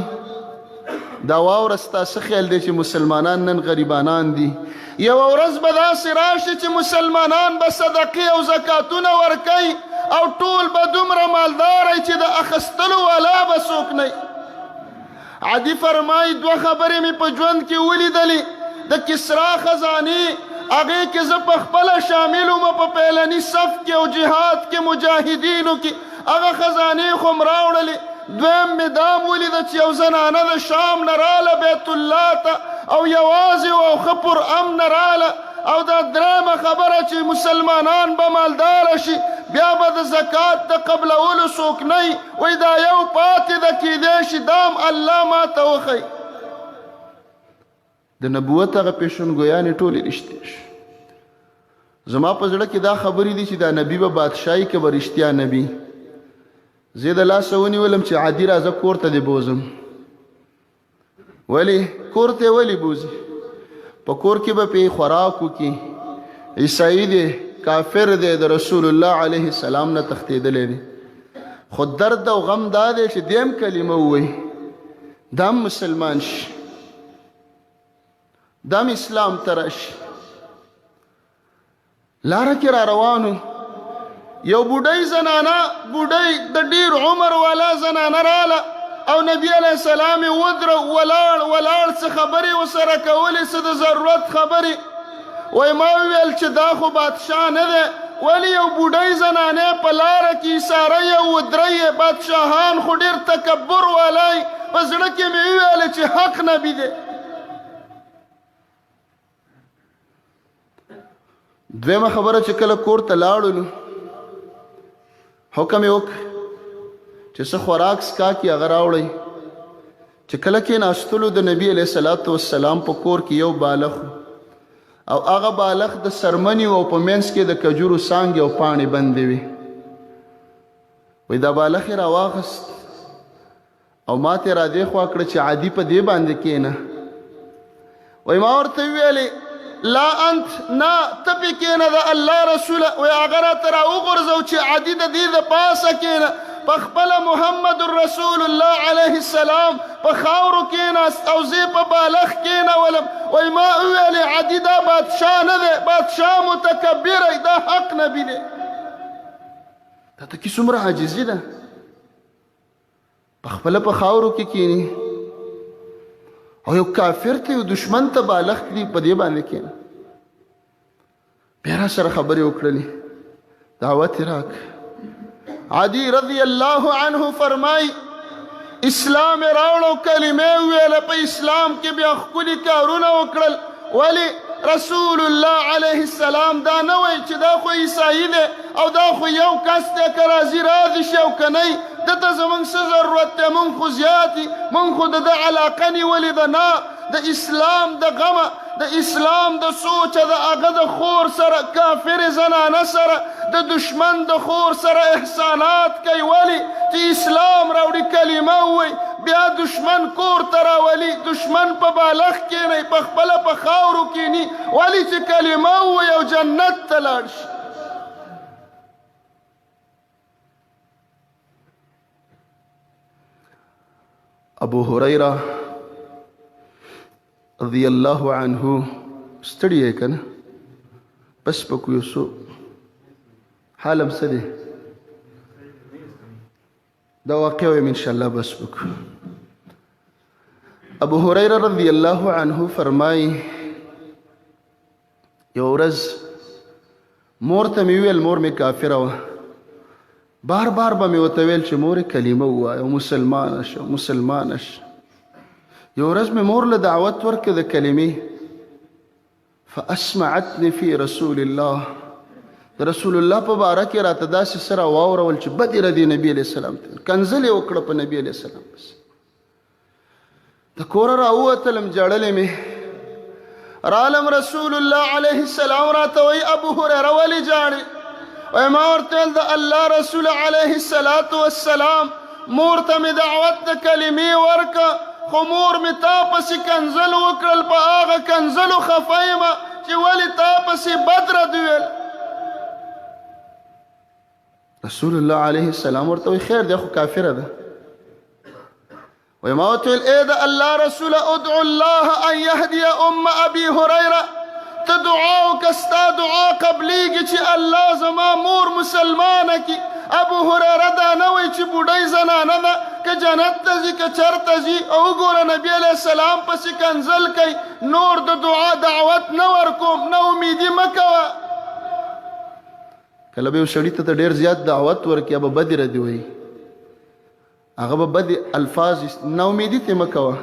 [SPEAKER 1] دا واوره، ستا څه خیال دی چې مسلمانان نن غریبانان دي؟ یوه ورځ به داسې راشي چې مسلمانان به صدقې او زکاتونه ورکوي او ټول به دومره مالدار چې د اخستلو والا به څوک نه. عدي فرمایي، دوه خبرې مې په ژوند کې ولیدلې، د کسرا خزانې هغې کې زه په خپله شامل وم په پیلني صف کې او جهاد کې مجاهدینو کې، هغه خزانې خو هم راوړلې. دویم مې دا هم ولیده چې یو زنانه د شام نه راله بیت الله ته او یوازې وه او ښه پر امنه راله. او دا درېیمه خبره چې مسلمانان به مالداره شي، بیا به د زکات د قبلولو څوک نه وي. وایي دا یو پاتې ده، کیدای شي دا هم الله ما ته وښیي. د نبوت هغه پیشنګویانې ټولې رښتیا شي. زما په زړه کې دا خبرې دي چې دا نبی به بادشاهي که به رښتیا نبی. زه د لاسه ونیولم چې عادي راځه کور ته دې بوځم. ولی کور ته ولی بوځي؟ په کور کې به پې خوراک وکړي. عیسائی دی، کافر دی، د رسول الله علیه السلام نه تښتېدلی دی، خو درد او غم دا دی چې دیم کلمه ووایي، دام مسلمان شي، دام اسلام ته راشي. لاره کې را روانو، یو بوډۍ زنانه، بوډۍ د ډیر عمر والا زنانه رااله او نبی علیه السلام یې ودرو، ولاړ ولاړ څه خبرې ورسره کولې، څه د ضرورت خبرې. وایي ما وویل چې دا خو بادشاه نه دی، ولې یو بوډۍ زنانه په لاره کې ایساره یې او ودری یې؟ بادشاهان خو ډېر تکبر والی. په زړه کې مې وویل چې حق نبي دی. دویمه خبره چې کله کور ته لاړو نو حکم یې وکړ چې څه خوراک څکاک یې هغه راوړئ. چې کله کېناستلو د نبي علیه الصلاة والسلام په کور کې یو بالښ او هغه بالښ د سرمنې او په منځ کې د کجورو څانګې او پاڼې بندې وې. وایي دا بالښ یې راواخست او ما ته را دې خوا کړه چې عادي په دې باندې کېنه. وایي ما ورته وویلې لا انت، نه ته پې کېنه د الله رسوله. وایي هغه راته راوغورځو چې عادي د دې د پاسه کېنه. په خپله محمد رسول الله علیه السلام په خاورو کېناست او زه په بالښت کېنولم. وایي ما وویلې عادي دا بادشاه نه دی، بادشاه متکبر دی، دا حق نبي دی. دا ته کې څومره عاجزي ده، په خپله په خاورو کې کینی او یو کافر ته، یو دشمن ته بالښت کړي، په دې باندې کینه. بیا را سره خبرې وکړلې، دعوت یې راکړ. عدی رضی الله عنه فرمای، اسلام یې راوړو، کلمې وویله، په اسلام کې بیا ښکلي کارونه وکړل. ولی رسول الله علیه السلام دا نه وایي چې دا خو عیسائی دی او دا خو یو کس دی، که راځي راضي شي او که نه، ده ته زمونږ څه ضرورت دی، مونږ خو زیات، مونږ خو د ده علاقه نیولې ده. نه، د اسلام د غمه، د اسلام د سوچه، د هغه د خور سره، کافر زنانه سره، د دشمن د خور سره احسانات کوي. ولی چې اسلام راوړي، کلمه ووایي، بیا دشمن کور ته راولي، دشمن په بالښت کینی، په خپله په خاورو کینی، ولی چې کلمه ووایي او جنت ته لاړ شي. ابو هريره رضی الله عنه، ستړي یې کنه؟ بس پکو یو څو حالم څه دی، دا واقع وایم ان شاء الله بس وکړو. ابو هريره رضی الله عنه فرمای، یو ورځ مور ته مې ویل، مور مې کافره وه، بار بار به مې ورته ویل چې مور کلمه ووایه او مسلمانه شه، مسلمانه شه. یو ورځ مې مور له دعوت ورکړه د کلمې، فاسمعتني فی رسول الله، د رسول الله په باره کې راته داسې څه راواورول چې بدې ردې نبي علیه السلام ته کنځلې وکړه په نبي علیه السلام پسې. د کوره راووتلم، ژړلې مې رالم. رسول الله علیه السلام راته وایي، ابو هریره ولې ژاړې؟ وایي ما ورته ویل، د الله رسول علیه الصلاة والسلام، مور ته مې دعوت د کلمې ورکه، خو مور مې تا پسې کنځل وکړل، په هغه کنځلو خفه یم چې ولې تا پسې بد رد ویل. رسول الله علیه السلام ورته وایي، خیر دی، خو کافره ده. وای ما ورته ویل، ای د الله رسوله، ادعو الله ان یهدی ام ابي هریره، ته دعا وکړه، ستا دعا قبلیږي چې الله زما مور مسلمانه کړي. ابو هریره دا نه وایي چې بوډۍ زنانه ده، که جنت ته ځي که چرته ځي، او وګوره نبي علیه السلام پسې کنځل کوي، نور د دعا دعوت نه ورکوم، نه امیدي مه کوه. کله به یو سړي ته ډېر زیات دعوت ورکړي، به بدې ردې وایي، هغه به بد الفاظ. نا امیدي ته مه کوه،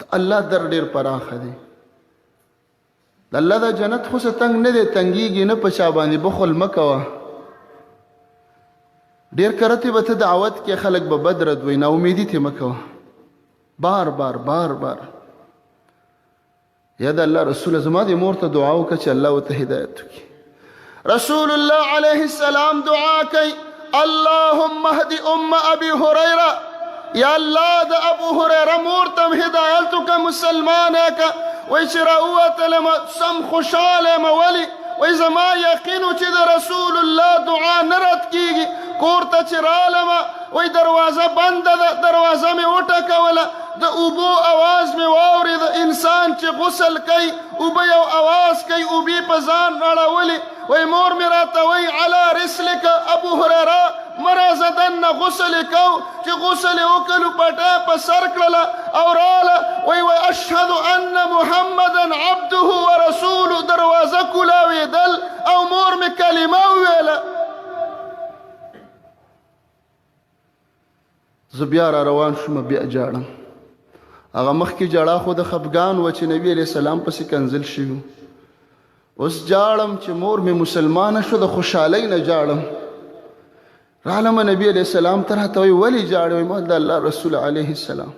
[SPEAKER 1] د الله در ډېر پراخه دی. د الله د جنت خو څه تنګ نه دی، تنګیږي نه په چا باندې، بخل مه کوه. ډېر کرتې به ته دعوت کې، خلک به بد رد وایي، نا امیدي ته مه کوه. بار بار بار بار، یا د الله رسول، زما د مور ته دعا وکړه چې الله ورته هدایت وکړي. رسول الله علیه السلام دعا کوي، اللهم اهد ام ابي هريره، یا الله د ابو هريره مور ته هدایت وکړه، مسلمان که. وایي چې راووتلم سم خوشحاله یم. ولې؟ وایي زما یقین و چې د رسول الله دعا نه رد کیږي. کور ته چې رالم، وایي دروازه بنده ده، دروازه مې وټکوله، د اوبو اواز مې واورېد. انسان چې غسل کوي، اوبه یو اواز کوي، اوبې په ځان اړولې. وایي مور مې راته وایي، علی رسلک ابو هریره، مه راځه دننه، غسل یې کو. چې غسل یې وکړو، پټه په سر کړله او راله. وایي وایي اشهد ان محمدا عبده ورسوله، دروازه کولاوېدل او مور مې کلمه وویله. زه بیا را روان شوم، بیا جاړم. هغه مخکې جړا خو د خفګان و چې نبی علیه السلام پسې کنځل شوي، اوس جاړم چې مور مې مسلمانه شو، د خوشحالۍ نه جاړم. رالم نبی علیه السلام ته، راته وایي ولې جاړې؟ وایي ما د الله رسول علیه السلام،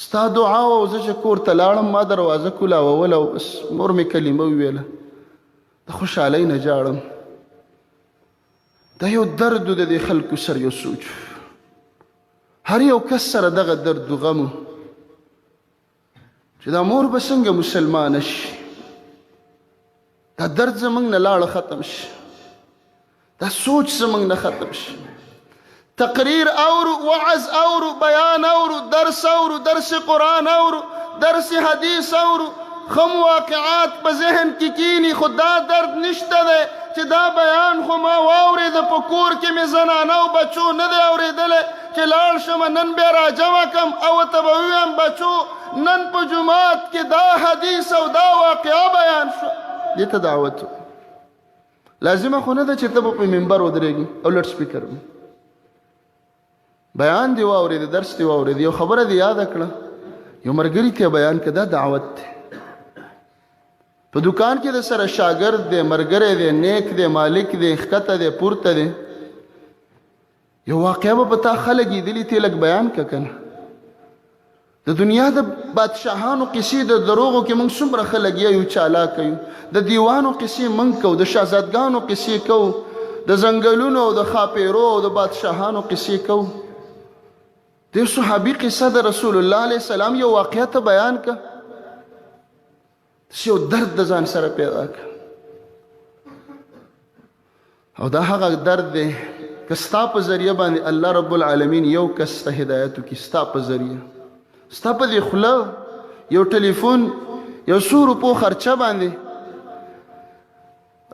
[SPEAKER 1] ستا دعا وه، زه چې کور ته لاړم ما دروازه کولاوله او بس مور مې کلمه وویله، د خوشحالۍ نه جاړم. دا یو درد د دې خلکو سره، یو سوچ، هر یو کس سره دغه درد غم چې دا مور به څنګه مسلمانه شي. دا درد زمونږ نه لاړه ختم شي، دا سوچ زمونږ نه ختم شي. تقریر اورو، وعظ اورو، بیان اورو، درس اورو، درس قرآن اورو، درس حدیث اورو، خم واقعات په ذهن کې کینی، خو دا درد نشته دی چې دا بیان خو ما واورېده، په کور کې مې زنانه او بچو نه دی اورېدلی، چې لاړ شم نن بیا راجمع کم او ورته به ووایم، بچو نن په جومات کې دا حدیث او دا واقعه بیان شوه. دې ته دعوت لازمه خو نه ده چې ته به په منبر ودرېږي او لوډ سپیکر وي. بیان دی واورېد، درس دی واورېد، یو خبره دی یاده کړه، یو مرګري ته بیان کړه، دا دعوت دی. په دکان کې د سره شاګرد دی، مرګری دی، نیک دی، مالک دی، ښکته دی، پورته دی، یو واقعه به په تا خلک لیدلي، ته لږ بیان که کنه. د دنیا د بادشاهانو قصې د دروغو کې موږ څومره ښه لګیا یو، چالاک یو. د دیوانو قصې موږ کوو، د شهزادګانو قصې کوو، د ځنګلونو او د ښاپېرو او د بادشاهانو قصې کوو. د یو صحابي قصه، د رسول الله علیه السلام یو واقعه ته بیان که، داسې یو درد د ځان سره پیدا که. او دا هغه درد دی که ستا په ذریعه باندې الله رب العالمین یو کس ته هدایت وکړي، ستا په ذریعه، ستا په دې خوله، یو ټلیفون، یو څو روپو خرچه باندې.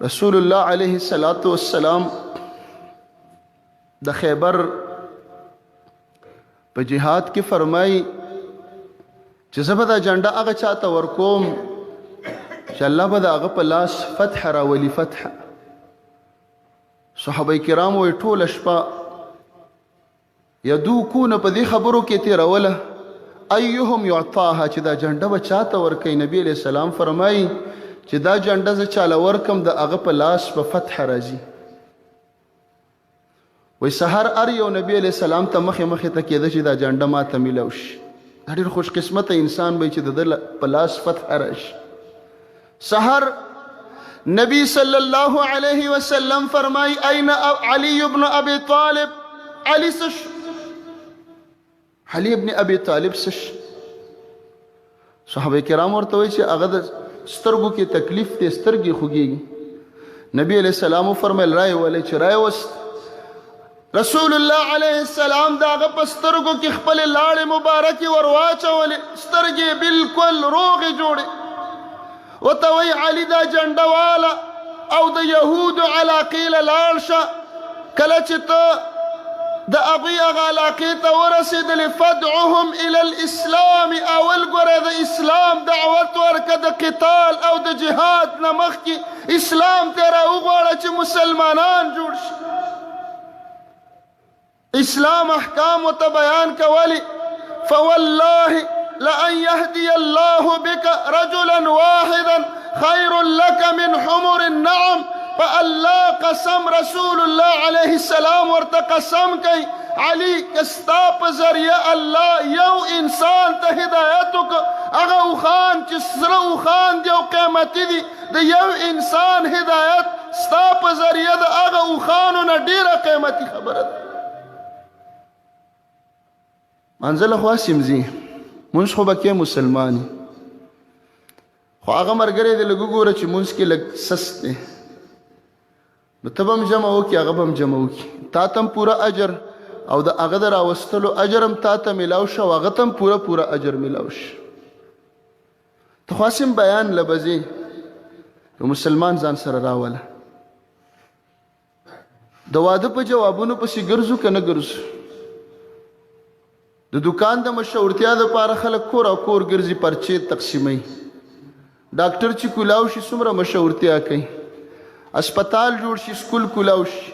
[SPEAKER 1] رسول الله علیه الصلاة والسلام د خیبر په جهاد کې فرمایي چې زه به دا جنډه هغه چاته ورکوم چې الله به د هغه په لاس فتح راولي. فتح صحابه کرام وایي ټوله شپه یدوکون په دې خبرو کې تېروله، ایهم یعطاها، چې دا جنډه به چاته ورکوي. نبی علیه السلام فرمایي چې دا جنډه زه چاله ورکم، د هغه په لاس به فتح راځي. وای سحر ار یو نبی علیه السلام ته مخې مخې ته کېده چې دا جنډه ما ته میلاو شي. دا ډېر خوش قسمته انسان به چې د ده په لاس فتح راشي. سحر نبی صلی الله علیه وسلم فرمای اين علی ابن ابي طالب؟ علی سش، علی ابن ابي طالب سش. صحابه کرام ورته وایي چې هغه د سترګو کې تکلیف دی، سترګې خوږیږي. نبی علیہ السلام فرمایل رای ولې چې رای وست. رسول الله علیه السلام د هغه په سترګو کې خپلې لاړې مبارکې ور واچولې، سترګې بالکل روغې جوړې. ورته وایي علي دا جنډه واله او د یهودو علاقې له لاړ شه، کله چې ته د هغوی هغه علاقې ته ورسېدلې فدعهم الی الاسلام، اول ګوره د اسلام دعوت ورکه، د قتال او د جهاد نه مخکې اسلام ته راوغواړه چې مسلمانان جوړ شي. اسلام احکام ته بیان کولی. فوالله لأن يهدي الله بك رجلا واحدا خير لك من حمر النعم. په الله قسم، رسول الله علیه السلام ورته قسم کوي، علي که ستا په ذریعه الله یو انسان ته هدایت وکړ، هغه اوښان چې سره اوښان دي او قیمتي دي، د یو انسان هدایت ستا په ذریعه د هغه اوښانو نه ډیره قیمتي خبره ده. منزل خو هسې ځي، مونځ خو به کې مسلمان، خو هغه ملګری دې لږ وګوره چې مونځ کې لږ سست دی، نو ته به هم جمع وکړي، هغه به هم جمع وکړي، تا ته هم پوره اجر او د هغه د راوستلو اجر هم تا ته میلاو شه او هغه ته هم پوره پوره اجر میلاو شي. ته خو هسې هم بیان له به ځې، یو مسلمان ځان سره راوله. د واده په جوابونو پسې ګرځو که نه ګرځو؟ د دکان د مشهورتیا لپاره خلک کور او کور ګرځي، پرچې تقسیموي. ډاکټر چې کولاو شي څومره مشهورتیا کوي، هسپتال جوړ شي، سکول کولاو شي.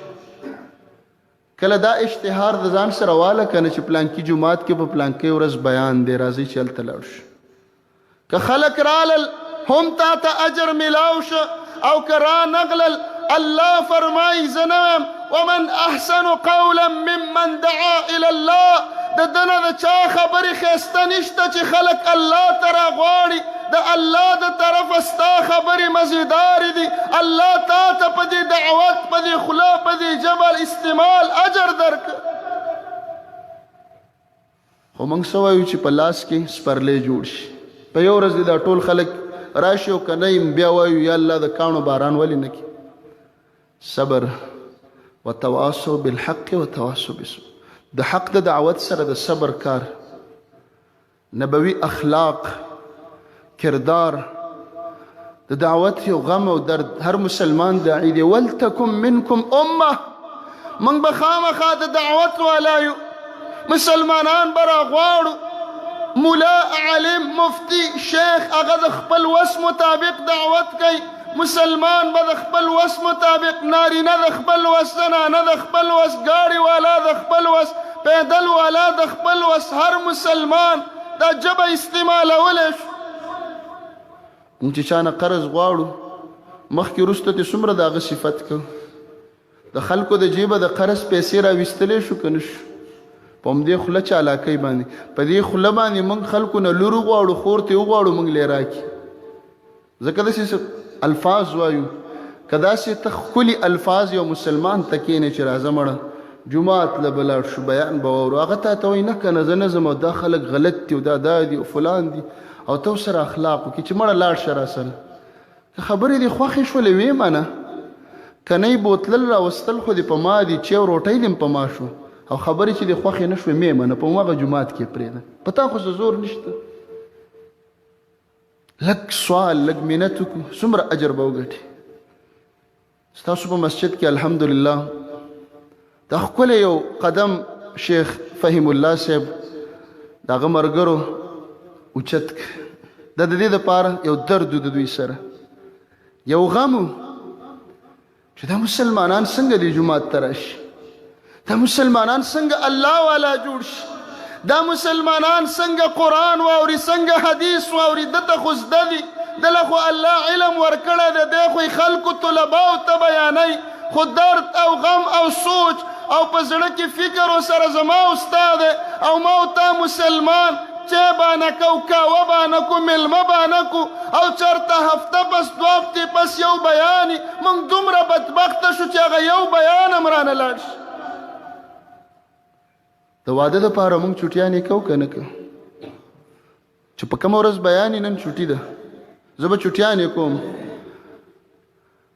[SPEAKER 1] کله دا اشتهار د ځان سره واله کنه چې پلانکي جومات کې په پلانکۍ ورځ بیان دی، راځئ چې هلته لاړ شو. که خلک رالل هم تا ته اجر ملاو شه او که را نغلل، الله فرمایي زه نه وایم ومن احسن قولا ممن دعا الی الله، د ده نه د چا خبرې ښایسته نشته چې خلک الله ته راغواړي. د الله د طرفه ستا خبرې مزیدارې دي، الله تا ته په دې دعوت، په دې خوله، په دې ژبه استعمال اجر درکړ. خو موږ څه وایو چې په لاس کې سپرلی جوړ شي، په یو ورځ دې دا ټول خلک راشي او که نه یم بیا وایو یا الله د کاڼو باران ولې نه کې. صبر وتواصوا بالحق وتواصوا بالصبر، د حق د دعوت سره د صبر کار، نبوي اخلاق، کردار، د دعوت یو غم او درد هر مسلمان داعي دی. ولتکم منکم امه، موږ به خامخا د دعوت والا یو، مسلمانان به راغواړو. مولا، عالم، مفتی، شیخ هغه د خپل وس مطابق دعوت کوي، مسلمان به د خپل وس مطابق، نارینه د خپل وس، زنانه د خپل وس، ګاډي والا د خپل وس، پیدل والا د خپل وس، هر مسلمان دا ژبه استعمالولی شو. موږ چې چا نه قرض غواړو مخکې وروسته ترې څومره د هغه صفت کوو، د خلکو د جیبه د قرض پیسې راویستلی شو که نه شو؟ په همدې خوله چالاکۍ باندې، په دې خوله باندې موږ خلکو نه لور وغواړو، خور ترې وغواړو، موږ له یې راکړي، ځکه داسې الفاظ وایو. که داسې ته ښکلي الفاظ یو مسلمان ته کښېنې چې راځه مړه جومات له به لاړ شو بیان به واورو، هغه تا ته وایي نه که نه زه نه ځم، او دا خلک غلط دي او دا دا دي او فلان دي، او ته ورسره اخلاق وکړي چې مړه لاړ شه راسره. که خبرې دې خوښې شولې ویې منه، که نه یې بوتلل راوستل خو دې په ما دي، چې او روټۍ دې هم په ما شو، او خبرې چې دې خوښې نه شوې مې منه، په هماغه جومات کې پرېږده، په تا خو څه زور نشته. لږ سوال، لږ منت وکړو، څومره اجر به وګټي. ستاسو په مسجد کې الحمدلله دا ښکلی یو قدم شیخ فهیم الله صاحب د هغه ملګرو اوچت کړ. دا د دې دپاره یو درد د دوی سره یو غم چې دا مسلمانان څنګه دې جومات ته راشي، دا مسلمانان څنګه الله والا جوړ شي، دا مسلمانان څنګه قرآن واوري، څنګه حدیث واوري. ده ته خو زده دي، ده له خو الله علم ورکړی دی، دی خو یې خلکو طلباو ته بیانوي، خو درد او غم او سوچ او په زړه کې فکر ورسره زما او ستا دی، او ما او تا مسلمان چای به نه کو، قهوه به نه کو، مېلمه به نه کو، او چرته هفته پس دوه هفتې پس یو بیان. موږ دومره بدبخته شو چې هغه یو بیان هم رانه لاړ شي. د واده دپاره موږ چوټیانې کوو که نه کوو؟ چې په کومه ورځ بیان، نن چوټي ده، زه به چوټیانې کوم،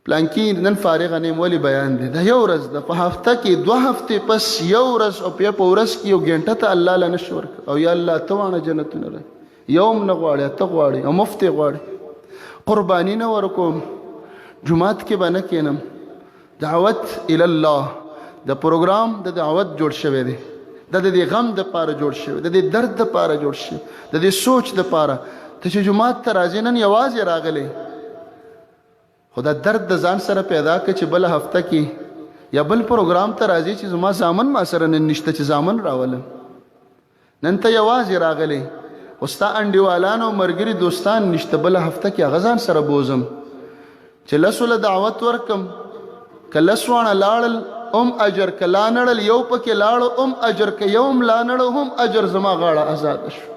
[SPEAKER 1] پلانکی نن فارغ نه یم، ولې؟ بیان دی. دا یو ورځ ده په هفته کې، 2 هفتې پس یو ورځ، او بیا په ورځ کې یو ګنټه ته الله له نشي ورک. او یا الله ته وانه جنتونه را یو هم نه غواړي، ته غواړي او مفت غواړي. قرباني نه ورکوم، جماعت کې به نه کینم. دعوت الی الله د پروګرام د دعوت جوړ شوی دی، د دې غم د پاره جوړ شوی، د دې درد د پاره جوړ شوی، د دې سوچ د پاره. ته چې جماعت ته راځې، نن یوازې راغلی، خو دا درد د ځان سره پیدا کړه چې بل هفته کې یا بل پروګرام ته راځي چې زما زامن ما سره نن نشته چې زامن راولم. نن ته یوازې راغلی، خو ستا انډیوالان او مرګري دوستان نشته، بل هفته کې هغه ځان سره بوزم چې لسو له دعوت ورکم. که لس واڼه لاړل هم اجر، که لا نړل یو پکې لاړو هم اجر، که یو هم لا نړو هم اجر، زما غاړه آزاده شو،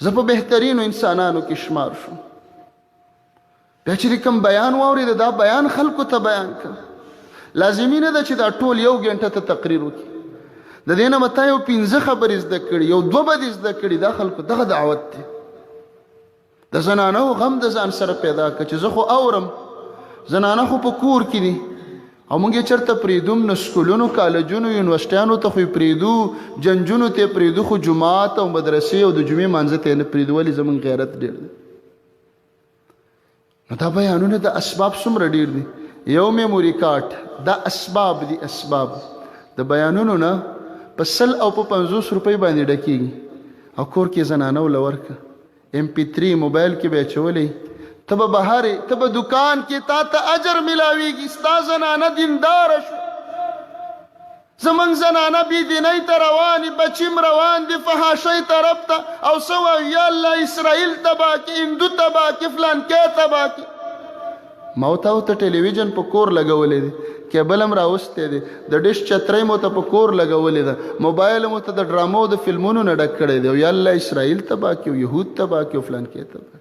[SPEAKER 1] زه په بهترینو انسانانو کې شمار شوم. بیا چې کوم بیان واورېد، دا بیان خلکو ته بیان کړ. لازمي نه ده چې دا ټول یو ګنټه ته تقریر وکړي. د دې نه به تا یو 5 خبرې زده کړي، یو دوه به دې زده کړي. دا خلکو دغه دعوت دی. د زنانو غم د ځان سره پیدا کړه چې زه خو اورم، زنانه خو په کور کې دي او موږ یې چېرته پرېږدوم نه، سکولونو، کالجونو، یونیورسټیانو ته خو یې پرېږدو، جنجونو ته یې پرېږدو، خو جومات او مدرسې او د جمعې مانځه ته یې نه پرېږدو. ولې؟ زموږ غیرت ډېر دی. نو دا بیانونه د اسباب څومره ډېر دي. یو میموري کارت دا اسباب دي. اسباب د بیانونو نه په 100 او په 50 روپۍ باندې ډکېږي، او کور کې زنانو له ورکه ایم پی 3 موبایل کې به اچولی. ته به بهر، ته به دکان کې، تا ته اجر ملاویږي، ستا زنانه دینداره شو. زمونږ زنانه بې دینۍ ته روانې، بچیم روان دي فحاشۍ طرف ته، او څه وایو؟ یا الله اسرائیل تباه کړي، هندو تباه کړي، فلانکی تباه کړي. ما او تا ته ټلویزیون په کور لګولی دی، کیبل هم راوستی دی، د ډش چترۍ مو ته په کور لګولې ده، موبایل مو ته د ډرامو د فلمونو نه ډک کړی دی، او یا الله اسرائیل تباه کړي، او یهود تباه کړي، او فلانکی تباه.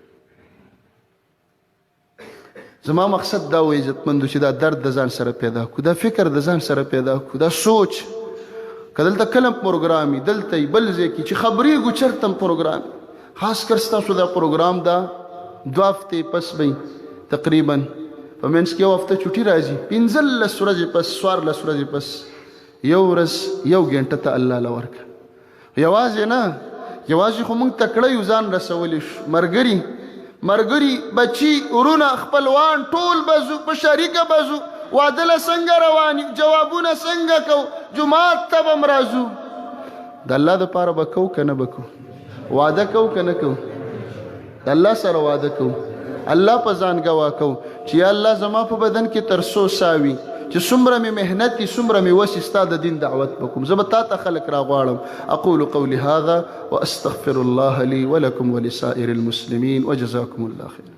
[SPEAKER 1] زما مقصد دا و عزتمندو چې دا درد د ځان سره پیدا کو، دا فکر د ځان سره پیدا کو، دا سوچ. که دلته کله پروګرام وي، دلته بل ځای کې چې خبرېږو، چېرته هم پروګرام، خاص کر ستاسو دا پروګرام دا 2 هفتې پس به تقریبا په منځ کې یو هفته چوټي راځي، 15 ورځې پس، 14 ورځې پس یو ورځ یو ګنټه ته الله له ورکړه. یوازې نه، یوازې خو موږ تکړه یو، ځان رسولی شو، مرګري مرګري بچي ورونه خپلوان ټول به ځو، په شریکه به ځو. واده له څنګه روان یو، جوابونه څنګه کوو، جومات ته به هم راځو. د الله دپاره به کوو که نه به کوو؟ واده کوو که نه کوو؟ د الله سره واده کوو، الله په ځان ګواه کوو چې یا الله زما په بدن کې تر څو ساوي چې څومره مې محنت دي، څومره مې وسي، ستا د دین دعوت به کوم، زه به تا ته خلک راغواړم. اقول قولي هذا واستغفر الله لي ولكم ولسائر المسلمين وجزاكم الله خيرا.